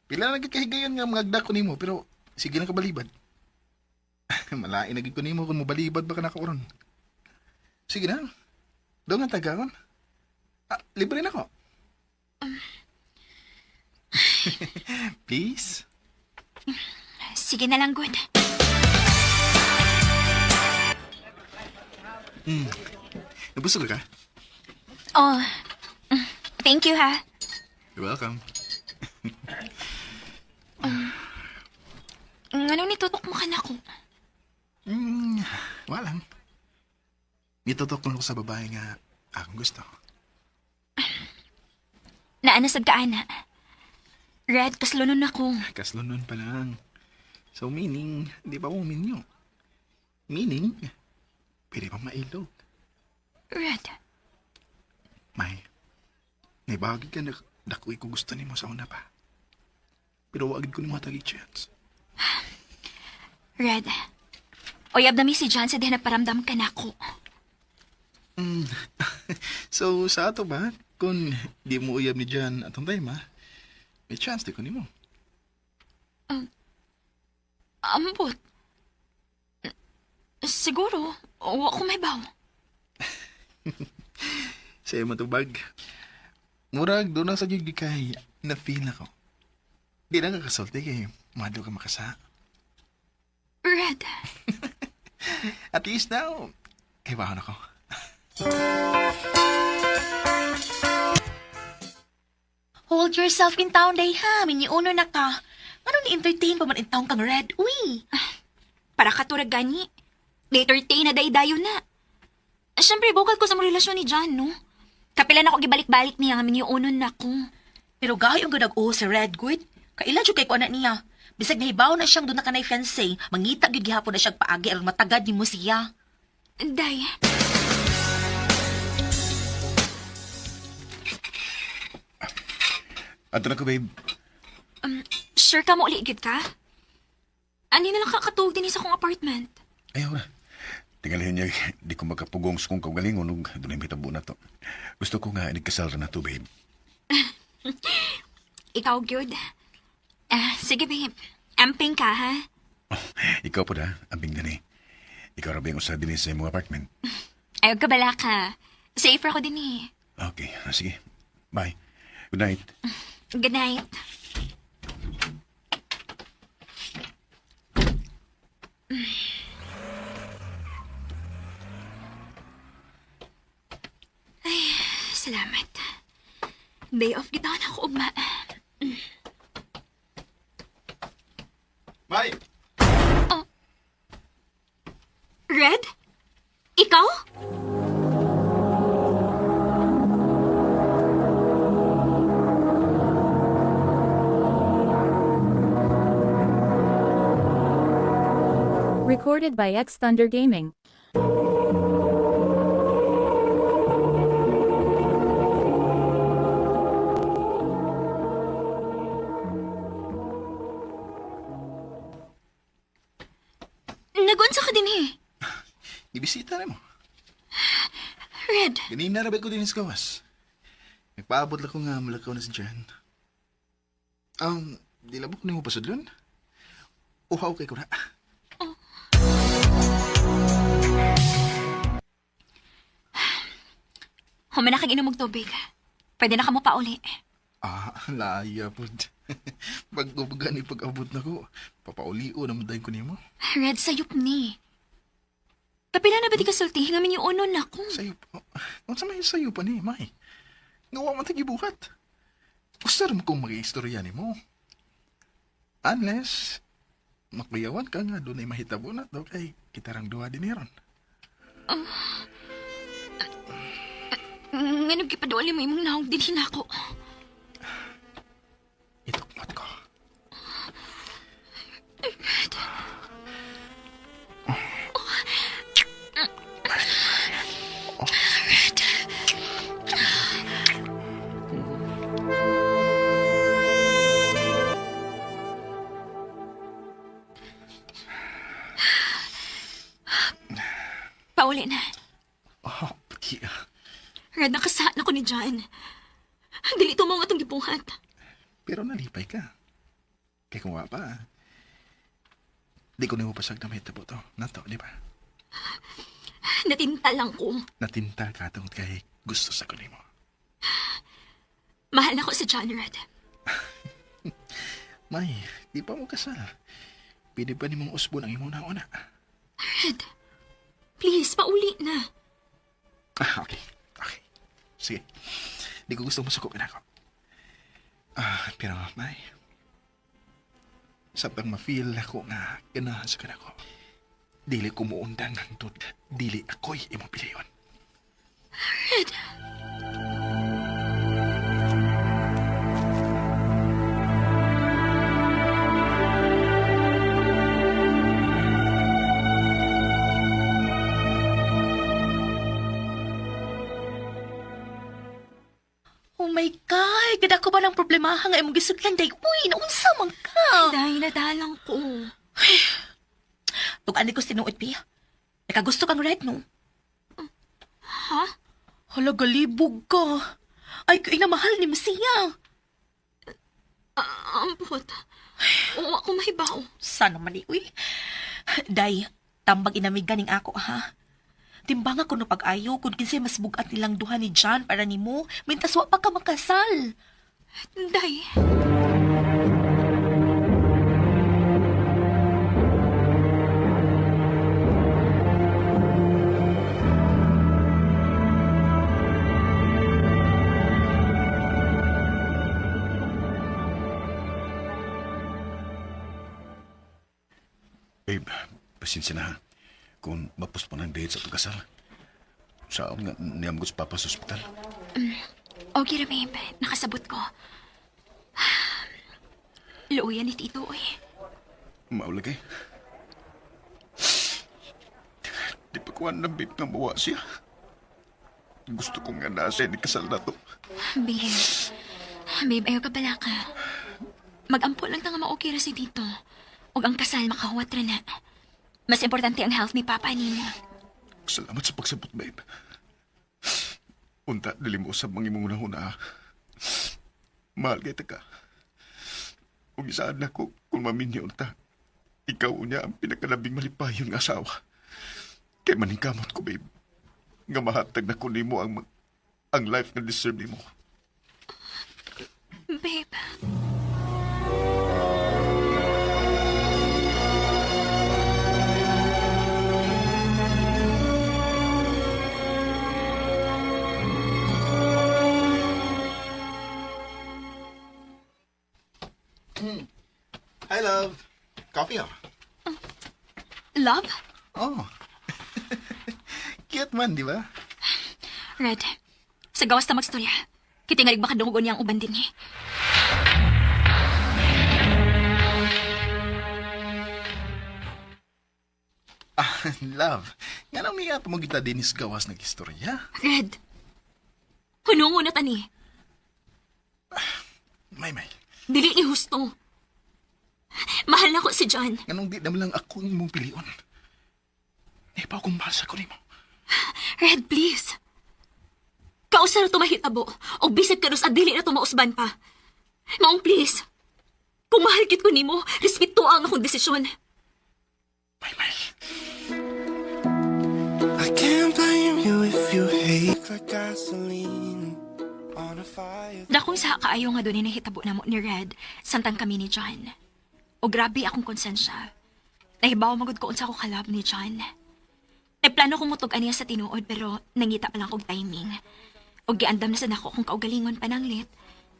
Pila na nagkakahigayon nga mga ko nimo pero sige lang ka balibad. Malain na gid ko nimo kung mobalibad ba ka nako ron. Sige na. Dungan tagaon. Ah, libre na ko. Please? Sige na lang, good. Nabusog ka? Oh, thank you, ha? You're welcome. Anong nitutok mo ka na ko? Wala lang. Nitutok lang ko sa babae nga akong gusto. Naanasad ka, ana. Red, kaslunon ako. Kaslo nun pa lang. So meaning, di ba mo minyo? Meaning, pwede pa mailog. Red, May, may bagay ka na dakoy ko gusto nimo sa una pa. Pero wag ko nimo hatagi chance. Red. Oyab na mi si John sa diha nagparamdam ka na ako. So sa ato ba, kung di mo uyab ni Jan atong time ha, may chance di ko nimo. Ambot. Siguro, wa ko may baw. Sa iyo matubag. Murag doon na sa gig kay na feel ako. Di na ka kasulti kay mado ka makasa. Red. At least now, kay bahon ako. Hold yourself in town day ha. Miniuno na ka. Ano ni-entertain pa man in town kang Red? Uy! Para katurag gani. Later day na day-dayo na. Siyempre, bukal ko sa mga relasyon ni John, no? Kapilan ako gibalik-balik niya nga miniunon na ko. Pero gahi ang ganag-uho si Red good. Kaila jud kay ko anak niya. Bisag nahibaw na siyang doon na kanay fiancé, mangita gyud gihapon na siyang paagi aron matagad nimo siya. Day, Ato na ko, babe. sure ka mo uli gid ka? Ani na lang kakatuog din sa akong apartment. Ayaw na. Tingalihin niya, di ko makapugong sa kong kaugalingon ug dunay mahitabo na to. Gusto ko nga inigkasal ra na to, babe. Ikaw, good. Ah, sige, babe. Amping ka, ha? Ikaw po na, ambing gani. Ikaw ra ba yung usa dinhi sa imong apartment? Ayaw ka bala ka. Safer ako din eh. Okay, sige. Bye. Good night. Good night. Ay, salamat. Day off kita na ako ugma. Bye! Red? Ikaw? Recorded by X Thunder Gaming. Nagunsa ka din eh. Ibisita na mo. Red, Ganina ra ba ko din sa gawas. Nagpaabot lang ko nga malakaw na si Jan. Di labok nimo pasudlon? Uhaw kay ko na. humana kang inom og tubig. Pwede na ka mo pauli. Ah, laya po. Pag gani pag-abot na ko, papaulio na dayon ko nimo. Red, sayop ni. Kapila na ba di ka sulti? Ngamin yung unon na ko. Sayo pa. Unsa may sayo pa ni, May? Nga wa man tagibuhat. Gusto ra mo kong mag-istorya nimo. Unless, makuyawan ka nga doon ay mahitabo na to kay kitarang duha din ron. Nganong gipaduali mo imong naong dinhin ako. Itukmot ko. Red. Pauli na. Oh, pati ah. Red, nakasahan ako ni John. Dili to mo nga itong gibuhat. Pero nalipay ka. Kay kung wa pa, di ko nimo pasag na mahitabo to. Nato, di ba? Natinta lang ko. Natinta ka tungod kay gusto sa ko nimo. Mahal ako si John, Red. May, di pa mo kasal. Pwede pa nimong usbon ang imong nauna. Red, please, pauli na. Ah, okay. Okay. Sige. Di ko gusto masuko ka na ako. Ah, pero may, sabtang ma-feel ako nga ganahan sa kanako. Dili ko muundang hangtod. Dili ako'y imong piliyon. Red. Oh my God! Gada ko ba ng problema nga imong gisudlan day? Uy, naunsa man ka? Dahil nadalang ko. Tug-an ko sinuot bi. Nakagusto kang red no? Ha? Hala, galibog ka. Ay, kay na mahal ni siya. Ah, ampot. Oo, ako mahibaw. Sana mali, uy. Day, tambag inamig ganing ako, ha? Timbang ako no pag-ayo kung kinsay mas bugat nilang duha ni John para nimo, mintas wa pa ka makasal. Day. Pasensya na ha. Kung mapuspon ang date sa pagkasal. Saan nga niyamgot sa papa sa ospital? Okay ra, babe. Nakasabot ko. Luoyan ni Tito, oy. Maulagay. Di pa kuha ng babe nga mawa siya. Gusto ko nga nasa ni kasal na to. Babe. Babe, ayaw ka pala ka. Magampo lang ta nga ma-okay ra si Tito. Ug ang kasal makahuwat ra na. Mas importante ang health ni Papa nimo. Salamat sa pagsabot, babe. Unta, dili mo usab mang imong unahuna. Ha. Mahal kay ka. Ug isaan na ko kung maminyo unta. Ikaw unya ang pinakalabing malipayon nga asawa. Kay maningkamot ko, babe. Nga mahatag na ko nimo ang life nga deserve nimo. Babe. Hi, love. Coffee, ah. Love? Oh. Cute man, di ba? Red. Sa gawas ta magstorya. Kitingalig baka dungogon niya ang uban din eh. Ah, love. Nga nang miya pa mo kita dinis gawas ng istorya. Red. Hunungo na tani. May, may. Dili ni husto. Mahal na ko si John. Nganong di naman lang ako ang imong pilion. Eh, pa akong mahal sa ko nimo. Red, please. Kausa na tumahitabo. O bisag ka sa dili na tumausban pa. Maong please. Kung mahal kit ko nimo, respeto ang akong desisyon. May, may. I can't blame you if you hate like gasoline on a fire. Dakong sa kaayo nga doon nahitabo na mo ni Red, samtang kami ni John. O grabe akong konsensya. Nahibaw magud ko unsa ko kalab ni John. Nagplano kong mutug aniya sa tinuod pero nangita pa lang kog timing. O giandam na sa nako kung kaugalingon pananglit,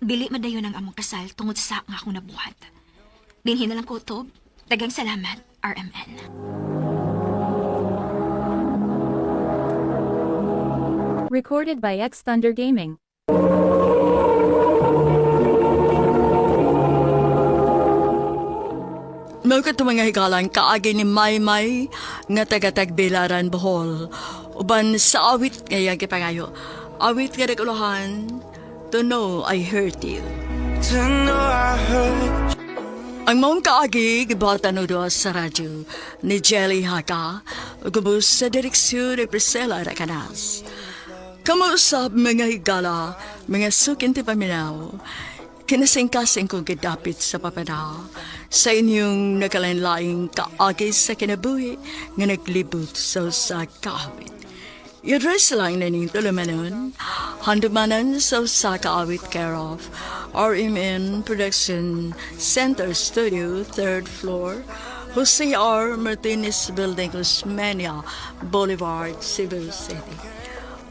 dili madayon ang among kasal tungod sa nga akong nabuhat. Dinhi na lang ko utob. Dagang salamat, RMN. Recorded by X Thunder Gaming. Mao kadto mga higalan kaagi ni Maymay nga taga-Tagbilaran, Bohol. Uban sa awit nga iyang gipangayo. Awit nga naguluhan, To Know I Hurt You. To know I hurt Ang maong kaagi, gibatan o sa radyo ni Jelly Haka, gubos sa direksyon ni Priscilla Racanas. Kamuusap mga higala, mga sukin ti paminaw, kinasingkasing kong gidapit sa papanaw, sa inyong nakalanlaing kaagi sa kinabuhi nga naglibot sa usa kaawit. I-address lang na ning tulumanon, handumanan sa usa ka awit care of RMN Production Center Studio, 3rd floor, Jose R. Martinez Building, Osmeña Boulevard, Cebu City.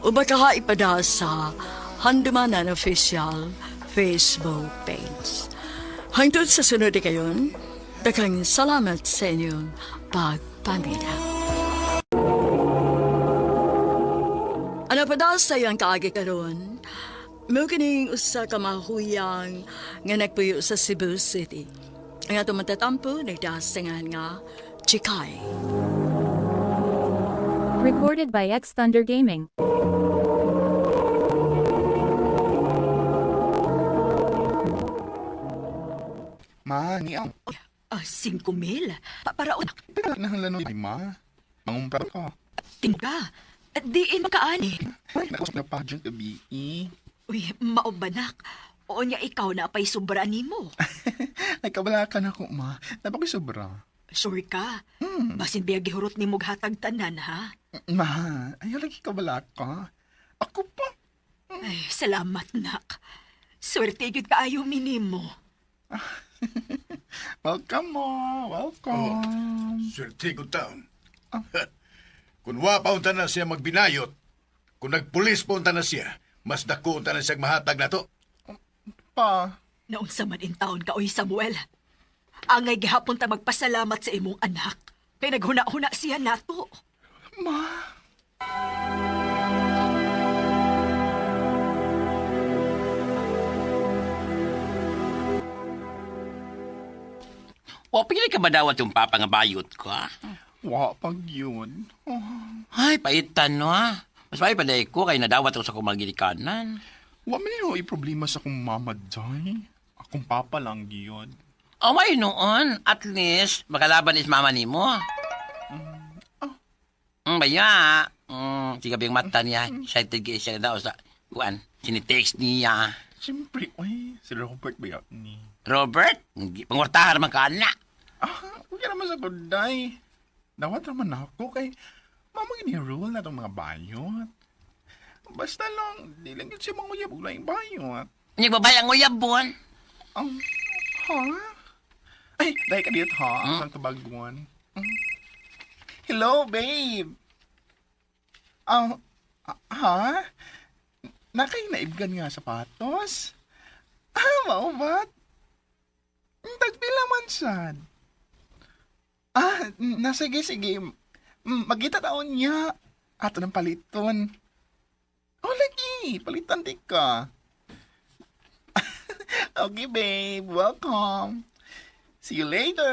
O baka ipada sa Handumanan Official Facebook page. Hangtod sa sunod kayon, daghang salamat sa inyong pagpamilya. Ano pa daw sa iyang kaagi karon? Mao kining usa ka mahuyang nga nagpuyo sa Cebu City. Ang atong matatampo nagdasingan nga Chikay. Recorded by X Thunder Gaming. Ma, niya. Ah, 5,000. Para unak, Nahalano ay ma. Mangumpra ko. tingga. At diin makaani. Ay, naku, na pa dyan gabi. eh. Uy, maubanak. O niya ikaw na pa'y sobra nimo. Ay, kabala ka na ko, ma. Napakoy sobra. Sure ka? Basin biya gihurot ni hatag tanan, ha? Ma, ayaw lagi kabala ka. Ako pa. Ay, salamat, nak. Swerte gyud kaayo minimo. Welcome, ma. Welcome. Swerte ko taon. Kung wa pa unta na siya magbinayot, kung nagpulis pa unta na siya, mas dako unta na siya mahatag na to. Pa. Naunsa man in taon ka, oy Samuel. Angay gihapon ta magpasalamat sa imong anak. Kay naghuna-huna siya nato. Ma! O, pili ka ba dawat yung papa nga bayot ko, ah? Wa pag yun. Oh, Ay, paitan, no, ah. Mas may pa ko kay nadawat ko sa kumagilikanan. wa man yun problema sa akong mama, day. Akong papa lang yun. Oh, may noon. At least, makalaban is mama ni mo. Baya. Sige yung mata niya. Excited kayo siya daw sa, kuan, sinitext niya. Siyempre, uy, si Robert ba yun ni? Robert, pangwartahan naman ka na. Ah, huwag ka naman sa good day. Dawat naman ako kay mama gini rule na itong mga bayot. Basta lang, di lang yun siya manguyab og laing bayot. Hindi babae ang uyabon. Ha? Ay, dahil ka dito ha? Ang kabaguan. Hello, babe. Ah, ha? Nakay naibgan nga sapatos? Ah, mao ba? Tagpila man sad. Ah, na sige, sige. Magkita taon niya. Ato ng paliton. Oh, lagi. Palitan di ka. Okay, babe. Welcome. See you later.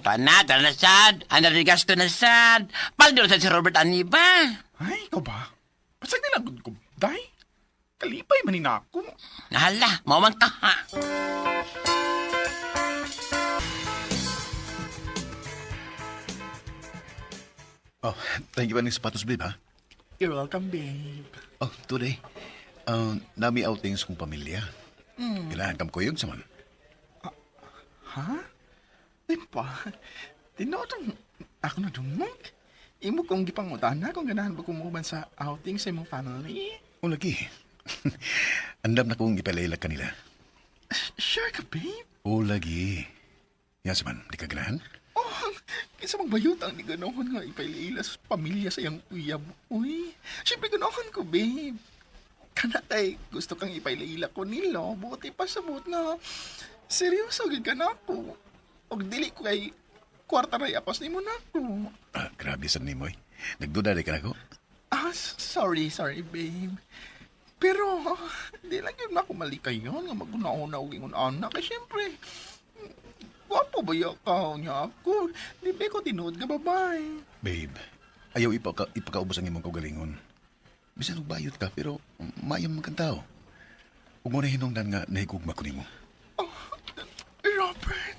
Tana, tana sad. Ano rin gasto na sad. Paldo sa si Robert Aniba. Ay, ikaw ba? Pasag nila gud ko, day. Kalipay man ni ako. Nahala, mawang ka ha. Oh, thank you pa ng sapatos, babe, ha? You're welcome, babe. Oh, today, nami outings kong pamilya. Kailangan kam kuyog sa man. Ha? Di ba? Tinuod ang ako na dumog. Imo kong gipangutana kung ganahan ba kumuban sa outing sa imong family. O lagi. Andam na kong ipalaila kanila. Sure ka, babe? O lagi. Yan sa man, di ka ganahan? Oh, kinsa mang bayot ang di ganahan nga ipaila sa pamilya sa iyang uyab. Uy, syempre ganahan ko, babe. Kana kay gusto kang ipaila ko nilo, buti pa sa buot na seryoso gid ka na ako. Og dili ko kay kwarta ray apas nimo na ako. Ah, grabe sa nimo eh. Nagduda di ka na ko. Ah, sorry, sorry, babe. Pero, di lang yun ako mali kayo nga maguna-una og ingon anak. Kay syempre, gwapo ba ya ka niya ako? Di ba ko tinuod nga babae? Babe, ayaw ipakaubos ang imong kaugalingon. Bisan og bayot ka, pero maayo man kang tao. Ug mo na hinungdan nga nahigugma ko nimo. Robert!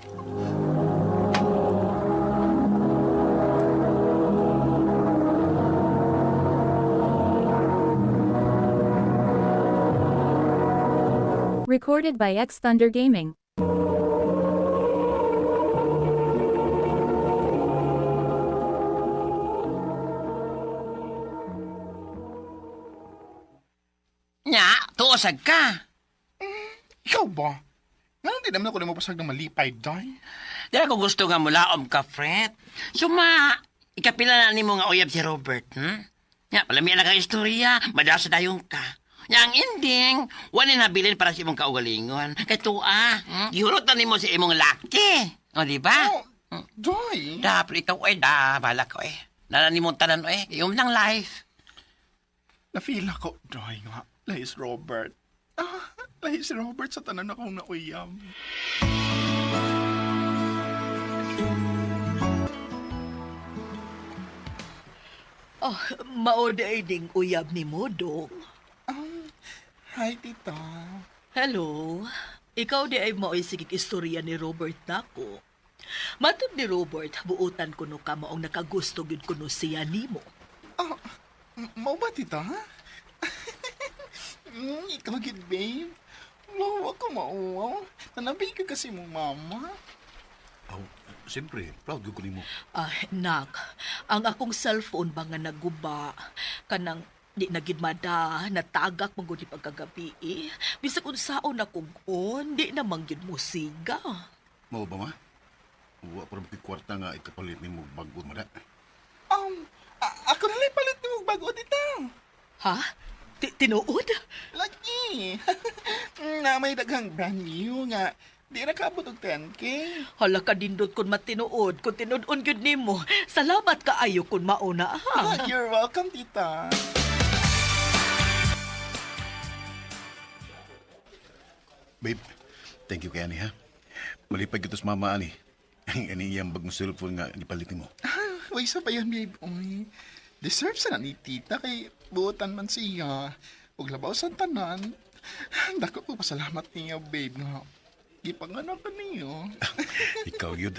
Recorded by X Thunder Gaming. Nya, tuosag ka. Ikaw ba? Nga di naman ako na mapasag ng malipay, day. Di ako gusto nga mulaom ka, Fred. Suma, ikapila na nimo nga uyab si Robert, Nya, palamian na kang istorya, madasa dayon ka. Nya, ang ending, wala nabilin para sa imong kaugalingon. Kay tuwa, Gihurot na nimo si imong laki. O, di ba? Oh, Day! Da, pero ikaw, eh, da, bahala ko, eh. Nala nimong tanan, eh. Iyong ng life. Na-feel ako, day nga. Lahis Robert. Ah, lahis Robert sa tanan akong nauyam. Oh, mao day ding uyab ni mo, dong. Hi, tita. Hello. Ikaw di ay mao'y sigig istorya ni Robert nako. Matod ni Robert, buotan kuno ka maong nakagusto gyud kuno siya nimo. Ah, mao ba, tita? Ikaw gid, babe. Wow, ako mauwaw. Nanabi ka kasi mong mama. Oh, siyempre, proud ko nimo. Ah, nak, ang akong cellphone ba nga naguba kanang di na gid mada, natagak man gud ni pagkagabi eh. Bisag unsaon akong on, di na man gyud mo siga. Mao ba ma? Wa pa rin kwarta nga ikapalit nimo bago mada. Ako na lang palit nimo og bago, tita. Ha? Tinuod? Lagi. Na may daghang brand new nga. Di na kaabot og 10K. Hala ka dindot kun matinuod, kun tinud-on gyud nimo. Salamat kaayo kun mauna ha. Ah, you're welcome, tita. Babe, thank you kay ani ha. Malipay kita sa mama ani. Ang ani iyang bagong cellphone nga gipalit nimo. Ah, Uy, sa pa yun, babe. Uy, deserve sa na ni tita kay buotan man siya. Ug labaw sa tanan. Dako ko pasalamat niya, babe, nga gipanganak ka niyo. Ikaw yun.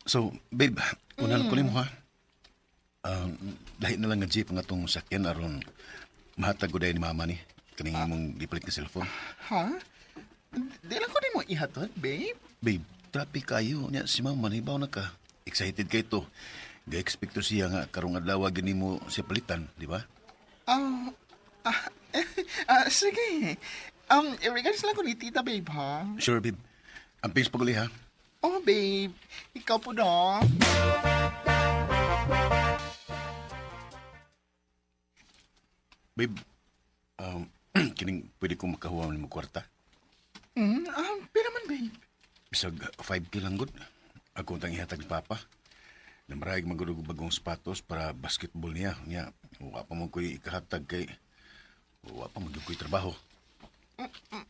So, babe, unan ko nimo ha. Lahi na lang nga jeep nga tong sakyan aron mahatag ko dahil ni mama ni kaning imong gipalit nga cellphone. Ha? Di lang ko nimo ihatod, babe. Babe, traffic kayo nya si mama nahibaw na ka. Excited kay to. Ga-expect to siya nga karong adlaw gani mo siya palitan, di ba? Ah, ah, ah, sige. Regards lang ko ni tita, babe, ha? Sure, babe. Ang pings paguli ha. Oh, babe. Ikaw po na. Babe, um, kining pwede ko makahuwa nimo kwarta. Pero man, babe. Bisag 5K lang gud. Ako tang ihatag ni Papa. Namaraig man gud og bagong sapatos para basketball niya. Niya, wa pa mo ko'y ikahatag kay wa pa mo gyud ko'y trabaho.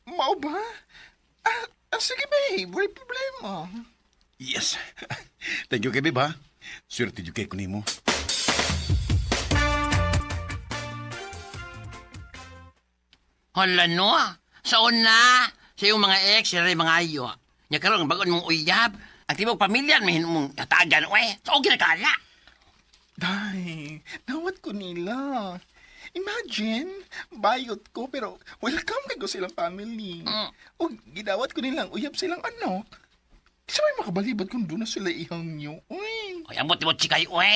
Mao ba? Ah, sige, babe. Wala problema. Yes. Thank you kay babe ha. Swerte jud kay ko nimo. Hala no. Sa una, sa iyong mga ex, sila rin mga ayo. Nya karon bagon mong uyab. Ang tibok pamilya, may mong hatagan, uy. Sa okay na kala. Day, nawat ko nila. Imagine, bayot ko pero welcome kay ko silang family. O gidawat ko nilang uyab silang anak. Sa may makabalibad kung doon na sila ihang niyo. Uy, Uy, ambot mo chikay, uy.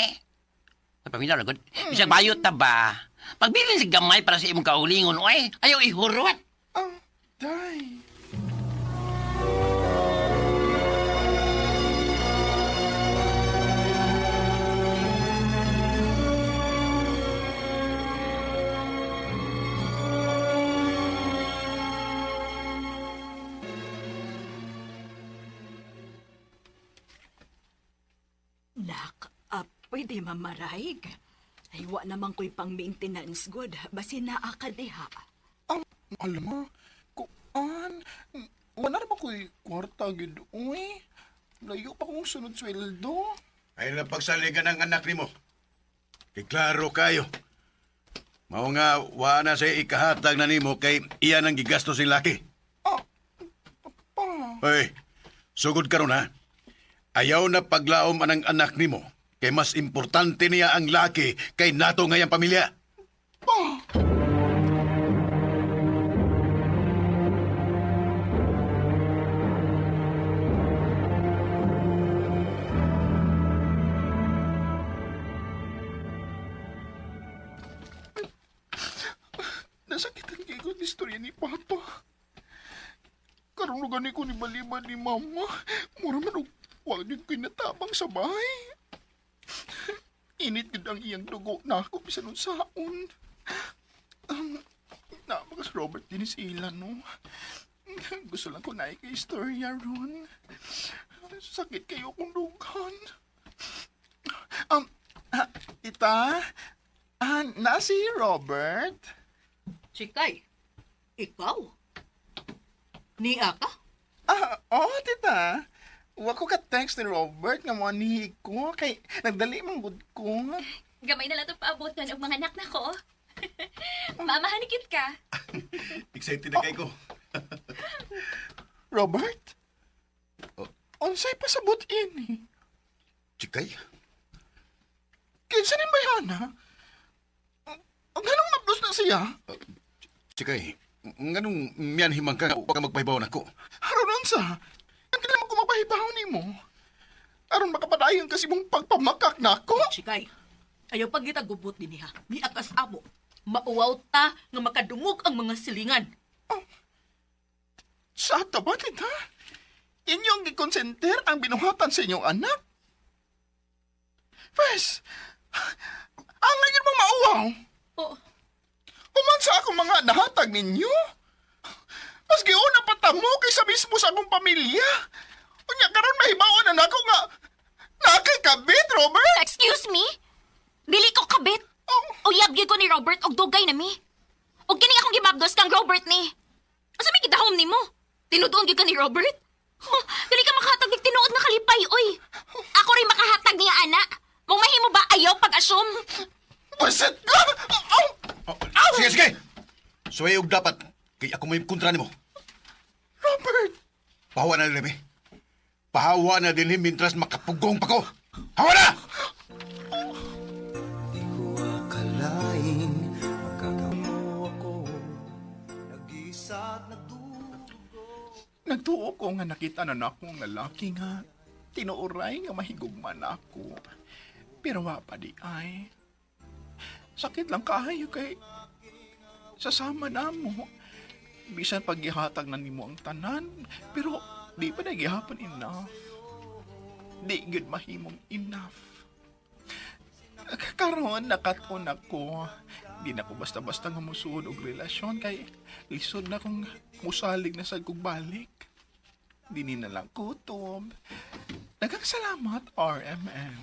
Ay, pamilya, lagod. Bisag bayot ta ba? Pagbilin sa gamay para sa imong kaulingon, uy. Ayaw ihurot. ah, day. Nak, pwede mamaraig. Ay, wa naman ko'y pang maintenance good. Basi naa ka diha. Ah, alam mo, kuan, wala na ba ko'y kwarta gid, uy. Layo pa kong sunod sweldo. Ay na pagsaligan ang anak nimo. Kay klaro kayo. Mao nga wa na say ikahatag na nimo kay iyan ang gigasto sing laki. Ah, pa. Hoy, sugod karon ha. Ayaw na paglaom anang anak nimo kay mas importante niya ang laki kay nato ngayang pamilya. Pa. Nasakitan kay ko ang istorya ni Papa. Karon gani ko ni balibad ni Mama. Mura man og wa gyud ko'y natabang sa bahay. Init gud ang iyang dugo na ako bisan unsaon. Na mga si Robert din sila no. Gusto lang ko na kay istorya ron. Sakit kayo kung dughan. Um, tita, na si Robert? Chikay, ikaw? Nia ka? Ah, oh, tita. Wa ko ka-text ni Robert nga mo ni ko kay nagdali man gud ko. Gamay na lang itong paabotan og mga anak na ko. Mamahan cute ka. Excited na kay ko. Robert? Oh. Unsay pasabot ini? Chikay, Kinsa ni bayana? Ang ganong mablos na siya? chikay. Nganong miyan himang ka wa ka magpahibaw nako. Aron unsa? Ang kailangan ko mapahibaw nimo. Aron makapadayon kasi mong pagpamakak nako. Chikay, ayaw pagita gubot din ha. Nia ka sa amo. Mauwaw ta nga makadungog ang mga silingan. Sa ba, tita? Inyong gikonsenter ang binuhatan sa inyong anak? Pwes, ang ngayon mong mauwaw. Oh, Human sa akong mga nahatag ninyo. Mas giuna pa ta mo kaysa mismo sa akong pamilya. Unya karon mahibaw na nako nga nakay kabit, Robert. Excuse me? Dili ko kabit. Oh. Uyab gyud ko ni Robert og dugay na mi. Og kini akong gibabdos kang Robert ni. Asa may gidahom nimo? Tinudoon gyud ka ni Robert? Huh, dili ka makahatag og tinuod nga kalipay oy. Ako rin makahatag niya ana. Mong mahimo ba ayaw pag-assume? Basit ka! Aw! Oh, sige, sige! Suway og dapat, kay ako may kontra nimo. Robert! Pahawa na din, eh. Pahawa na din, mintras makapugong pa ko. Hawa na! Di ko akalain magkagawa ako. Nag-iisa at nagdurugo. Nagtuo ko nga nakita na nako ang lalaki nga tinuoray nga mahigugma na ako. Pero wa pa di ay. Sakit lang kaayo kay sasama na mo. Bisan pag gihatag na nimo ang tanan, pero di pa na gihapon enough. Di gyud mahimong enough. Karon nakat-on ako. Di na ko basta-basta nga musuod og relasyon kay lisod na kong musalig na sad kog balik. Dini na lang kutob. Daghang salamat, RMN.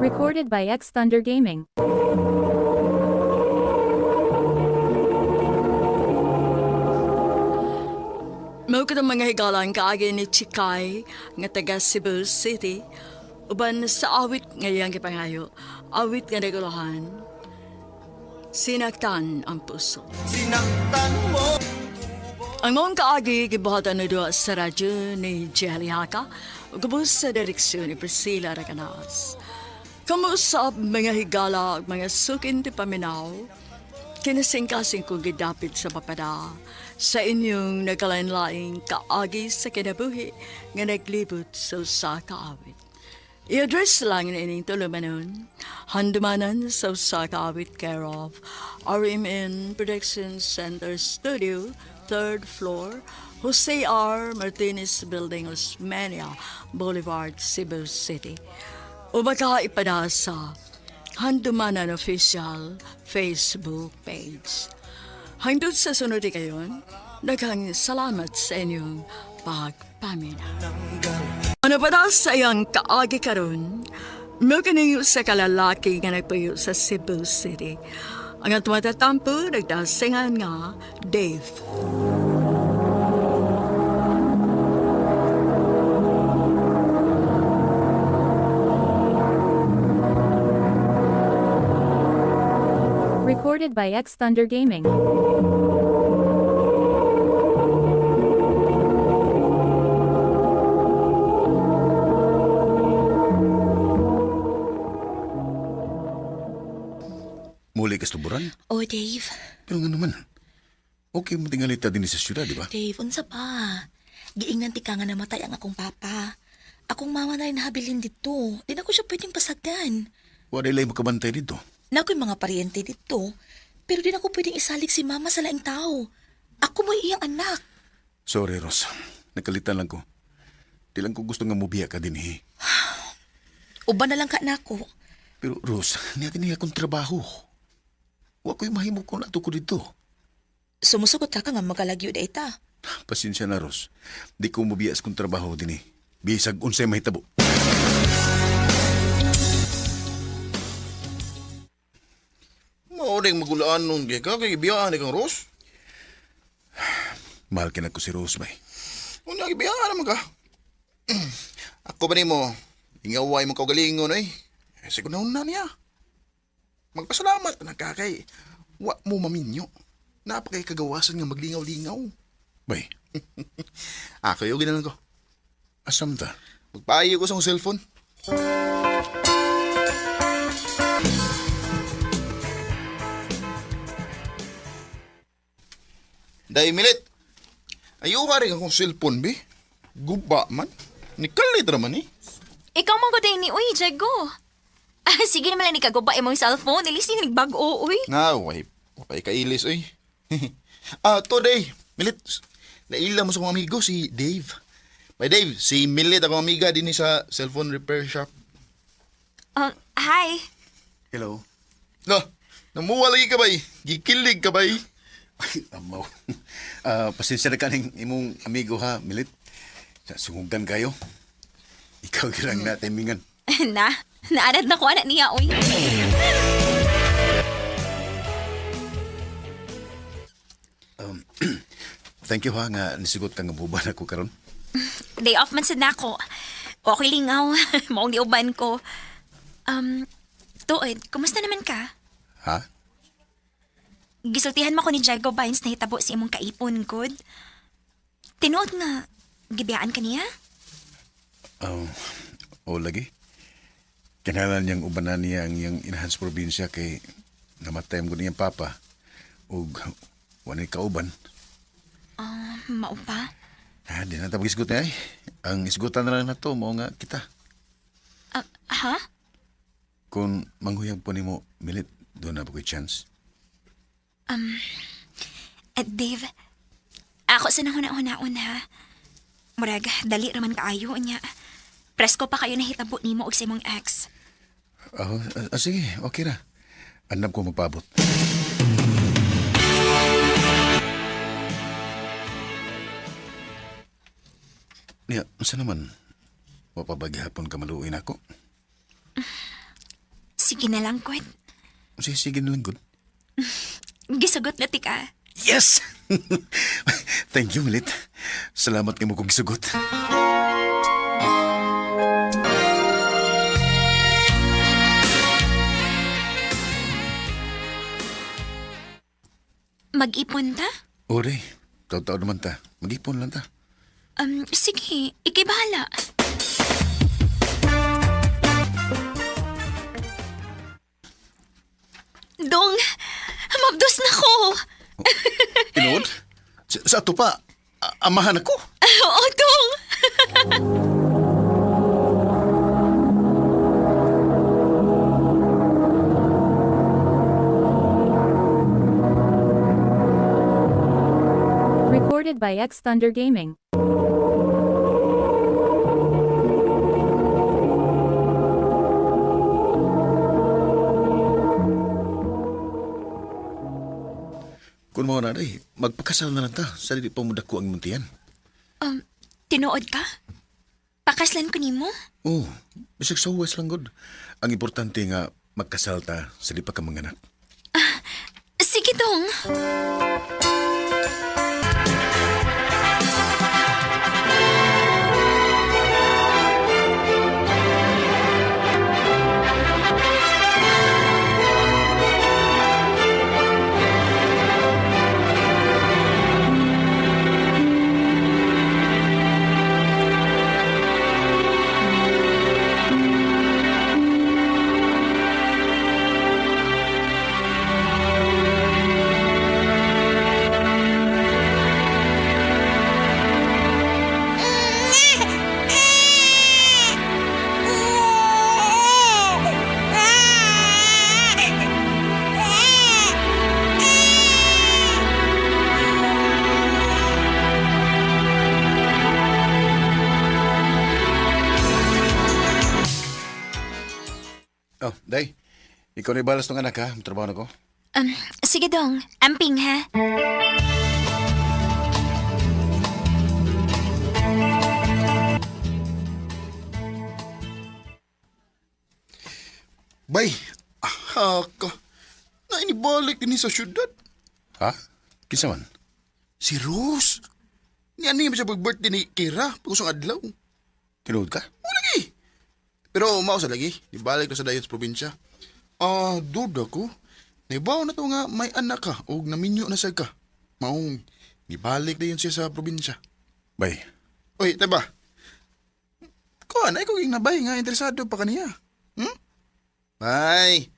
Recorded by X Thunder Gaming. Mao katong mga higalan kaagi ni Chikay nga taga Cebu City uban sa awit nga iyang gipangayo, awit nga nagulahan. Sinaktan ang puso. Sinaktan mo. Ang mong kaagi gibuhatan na duha sa radyo ni Jelly Haka ug ubos sa direksyon ni Priscilla Raganas. Kamusap mga higala ug mga sukin ti paminaw, kinasingkasing kong gidapit sa papada sa inyong nagkalain-laing kaagi sa kinabuhi nga naglibot sa usa ka awit. I-address lang na ining tulumanon, handumanan sa usa ka awit care of RMN Production Center Studio, 3rd floor, Jose R. Martinez Building, Osmeña Boulevard, Cebu City. O baka ipada sa Handumanan Official Facebook page. Hangtod sa sunod kayon, daghang salamat sa inyong pagpamina. Ano pa daw sa iyang kaagi karon? Mao kini sa kalalaki nga nagpuyo sa Cebu City. Ang atong matatampo, nagdasingan nga Dave. Recorded by X Thunder Gaming. Muli ka sa tuburan. Oh, Dave. Pero nga naman, okay mo tingalita din sa syudad, di ba? Dave, unsa pa? Giingnan ti ka nga namatay ang akong papa. Akong mama na rin nahabilin dito. Di na ko siya pwedeng pasagdan. Wala ilay makabantay dito. Na ako'y mga paryente dito. Pero di na ko pwedeng isalig si mama sa laing tao. Ako mo'y iyang anak. Sorry, Ros. Nakalitan lang ko. Di lang ko gusto nga mubiya ka din, eh. Uban na lang ka nako. Pero, Ros, niya niya akong trabaho. Wa ko'y mahimo kung nato ko dito. Sumusugot ka ka nga magalagyo da ita. Pasensya na, Ros. Di ko mubiya sa kong trabaho din, eh. Bisag unsay mahitabo. Mauring magulaan nun kay ka kay ibiyaan kang Ros. Mahal ka na ko si Rose, bay. Unya ibiyaan naman ka. Ako ba nimo? Ingaway mo kaugalingon oy. Eh, siguro na niya. Magpasalamat na ka kay wa mo maminyo. Napakay kagawasan nga maglingaw-lingaw. Bay, Ako yung ginalan ko. asam ta? Magpaayo ko sa akong cellphone. Dahil milit. Ayaw ka rin akong cellphone, be. Guba man. Nikalit raman eh. Ikaw man gud ni uy, Jago. Ah, sige naman lang ni kaguba imong cellphone, ilis ni nagbag-o uy. Na, way. Wapay kailis, oy. Today, milit. Naila mo sa kong amigo, si Dave. Bay Dave, si Millet akong amiga din sa cellphone repair shop. Hi. Hello. No, namuha lagi ka bay. Gikilig ka bay. Ay, amaw. Pasensya na ka ning imong amigo ha, Milit. Sa sungugan kayo. Ikaw lang na timingan. Na, naanad na ko anak niya, oy. Thank you ha nga nisugot ka nga buban ako karon. Day off man sad nako. Okay lingaw. Maong giuban ko. Um, Tuod, kumusta naman ka? Ha? Gisultihan mo ko ni Jago Bynes na hitabo sa imong kaipon, good. Tinuod nga, gibiyaan ka niya? Um, o lagi. Kinalan niyang ubanan niya ang iyang inahan sa probinsya kay namatay mo niyang papa ug wanay kauban. Ah, mao pa? Ha, di na ta magisgot niya ay. Ang isgutan na lang na to, mao nga kita. Ah, ha? Kung manghuyag po nimo, Milit, doon na ba ko'y chance? Dave, ako sa nahuna-hunaon ha. Murag, dali raman kaayo niya. Presko pa kayo nahitabo nimo og sa imong ex. Oh, sige, okay ra. Andam ko magpaabot. Niya, unsa naman? Wa pa ba gihapon ka maluoy nako? Sige na lang, Kwet. Sige, sige na lang, good. Gisugot na tika. Yes! Thank you, Milit. Salamat kay mo kong gisugot. Mag-ipon ta? Ore, taw-taw naman ta. Mag-ipon lang ta. Sige, ikay bahala. Dong, mabdos na ko. Tinuod? Sa ato pa, amahan ako. Oo, Dong. Recorded by X Thunder Gaming. Kung mao na day, magpakasal na lang ta. Sa di pa mo dako ang muntian. Tinuod ka? Pakaslan ko nimo? Oh, bisag sa huwas lang gud. Ang importante nga magkasal ta sa di pa ka manganak. Sige, Dong. Oh, day. Ikaw na balas tong anak ha. Trabaho na ko. Sige, Dong. Amping, ha? Bay, ahaka. Nainibalik din sa syudad. Ha? Kinsa man? Si Rose. Ni ano yung siya pag-birthday ni Kira pag-usong adlaw. Tinuod ka? Oo lagi. Pero mao sa lagi, ibalik na sa dayon sa probinsya. Ah, duda ko. Naibaw na to nga may anak ka og naminyo na sad ka. Maong nibalik dayon siya sa probinsya. Bay, Oy, taba. Kuan ay ko ging nabay nga interesado pa kaniya. Bay.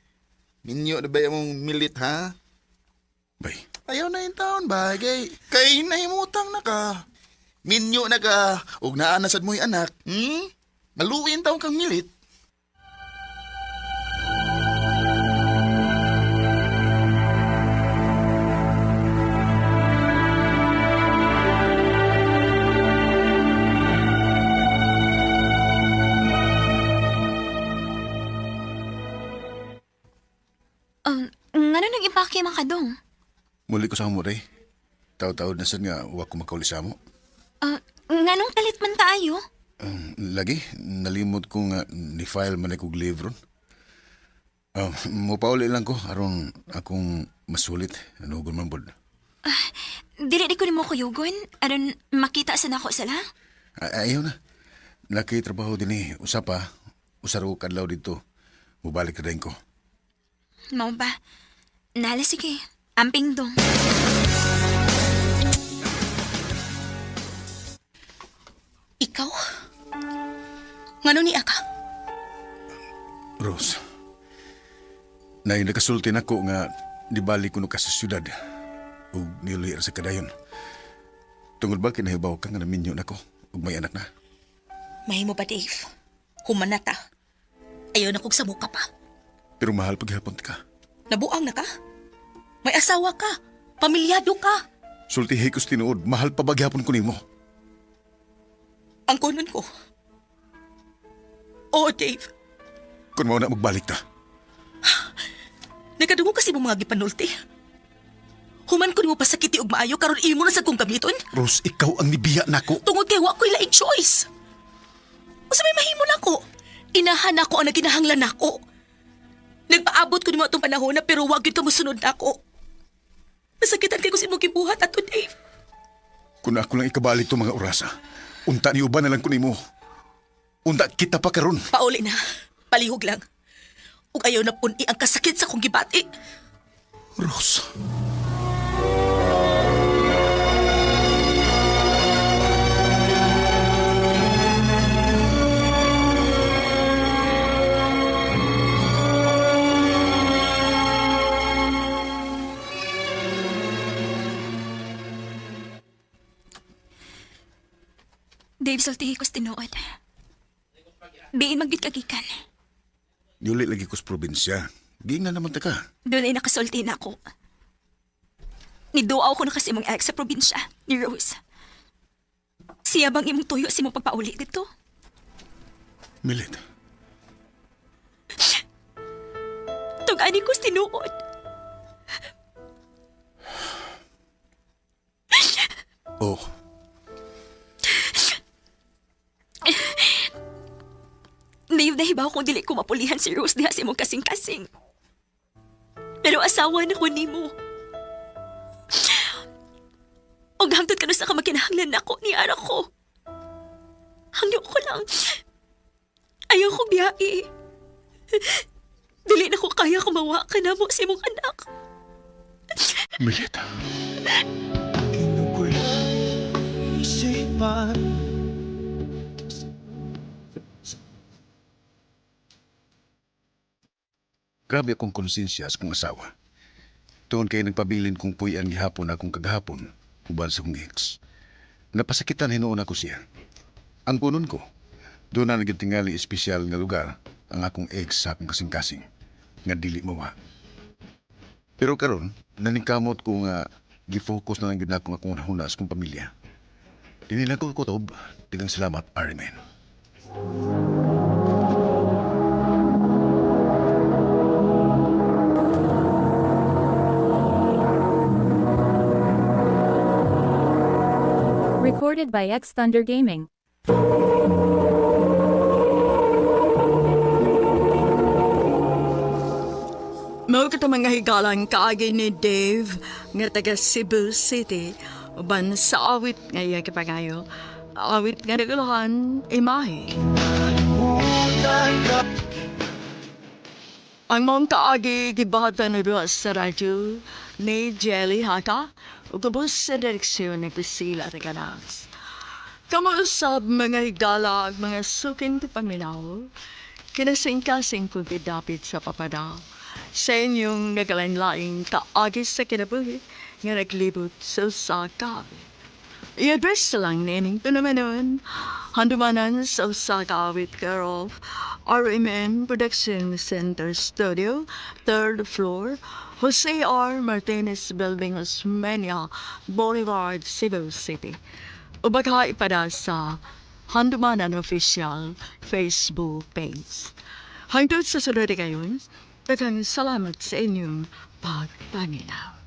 Minyo na ba among milit ha? bay. Ayaw na yung taon ba? Kay, kay nahimutang na ka. Minyo na ka. Ug naa na sad mo'y anak. Maluin taon kang milit. Nagapaki man kadong. Muli ko sa amo, day. Taw-taw na sad nga wa ko makauli sa amo. Nganong kalit man tayo? Lagi, nalimot ko nga ni-file man kog leave ron. Mopauli lang ko aron akong masulit. Anugon man bod. Dili di ko nimo kuyugon aron makita sa nako sala. Ayaw na. Laki trabaho din eh. Usa pa. Usa ra ko kadlaw dito. Mubalik na din ko. Mao ba? Nala sige. Amping dong. Ikaw? Ngano ni ka? Rose. Nay nakasulti nako nga dibalik kuno ka sa syudad. Ug niuli ra sa kadayon. Tungod ba kinahibaw ka nga naminyo nako ug may anak na? Mahimo ba, Dave? Human na ta. Ayaw na kog samuka pa. Pero mahal paghapon ka. Nabuang na ka? May asawa ka. Pamilyado ka. Sultihi ko sa tinuod, mahal pa ba gihapon ko nimo? Ang kunon ko. Oo, Dave. Kung mao na magbalik ta. Nagkadungog kasi mo mga gipanulti. Human ko nimo pasakiti og maayo karon imo na sa kong gamiton. Rose, ikaw ang nibiya nako. Tungod kay wa ko'y laing choice. Unsa may mahimo nako? Inahan nako ang naginahanglan nako. Nagpaabot ko nimo atong panahon na pero wa gyud ka mosunod nako. Nasakitan kay ko sa imong gibuhat ato, Dave. Kung ako lang ikabalik to mga orasa, unta ni uban na lang ko nimo. Unta kita pa karon. Pauli na. Palihog lang. Ug ayaw na pun-i ang kasakit sa kong gibati. Rose. Dave, sultihi ko sa tinuod. Biin magyud kagikan. Niuli lagi ko sa probinsya. Giingnan naman ta ka. Doon ay nakasulti na ako. Niduaw ko na kasi imong ex sa probinsya, ni Rose. Siya bang imong tuyo sa imong pagpauli dito? Milit. Tug-ani ko sa tinuod. Oh, Dave, nahibaw kung dili ko mapulihan si Rose diha sa imong kasing-kasing. Pero asawa na ko nimo. Og hangtod ka sa kamakinahanglan nako ni ara ko. Hangyo ko lang. Ayaw ko biyai. Dili na ko kaya kumawa ka na mo sa imong anak. Milit. Isipan. Grabe akong konsensya sa kong asawa. Tuon kay nagpabilin kong puyan gihapon akong kagahapon uban sa kong ex. Napasakitan hinuon ako siya. Ang kunon ko, doon na naging espesyal nga lugar ang akong ex sa akong kasing-kasing nga dili mawa. Pero karon, naningkamot ko nga gifocus na lang gyud nako akong hunahuna sa kong pamilya. Dili lang ko kutob, tigang salamat, Arimen. Recorded by X Thunder Gaming. Mao kato mga higalang kaagi ni Dave nga taga Cebu City uban sa awit nga iya kipangayo. Awit nga naguluhan, imahe. Ang mong kaagi gibahatan na duha sa radyo ni Jelly Haka ug ubos sa direksyon ni Priscilla Reganas. Kamausab mga higala ug mga suking paminaw, kinasingkasing kong gidapit sa papada sa inyong nagalain-laing kaagi sa kinabuhi nga naglibot sa usa ka awit. I-address lang nining tunamanon, handumanan sa usa ka awit care of RMN Production Center Studio, third floor, Jose R. Martinez Building, Osmeña Boulevard, Cebu City. O baka ipada sa Handumanan Official Facebook page. Hangtod sa sunod kayon, Daghang salamat sa inyong pagpaminaw.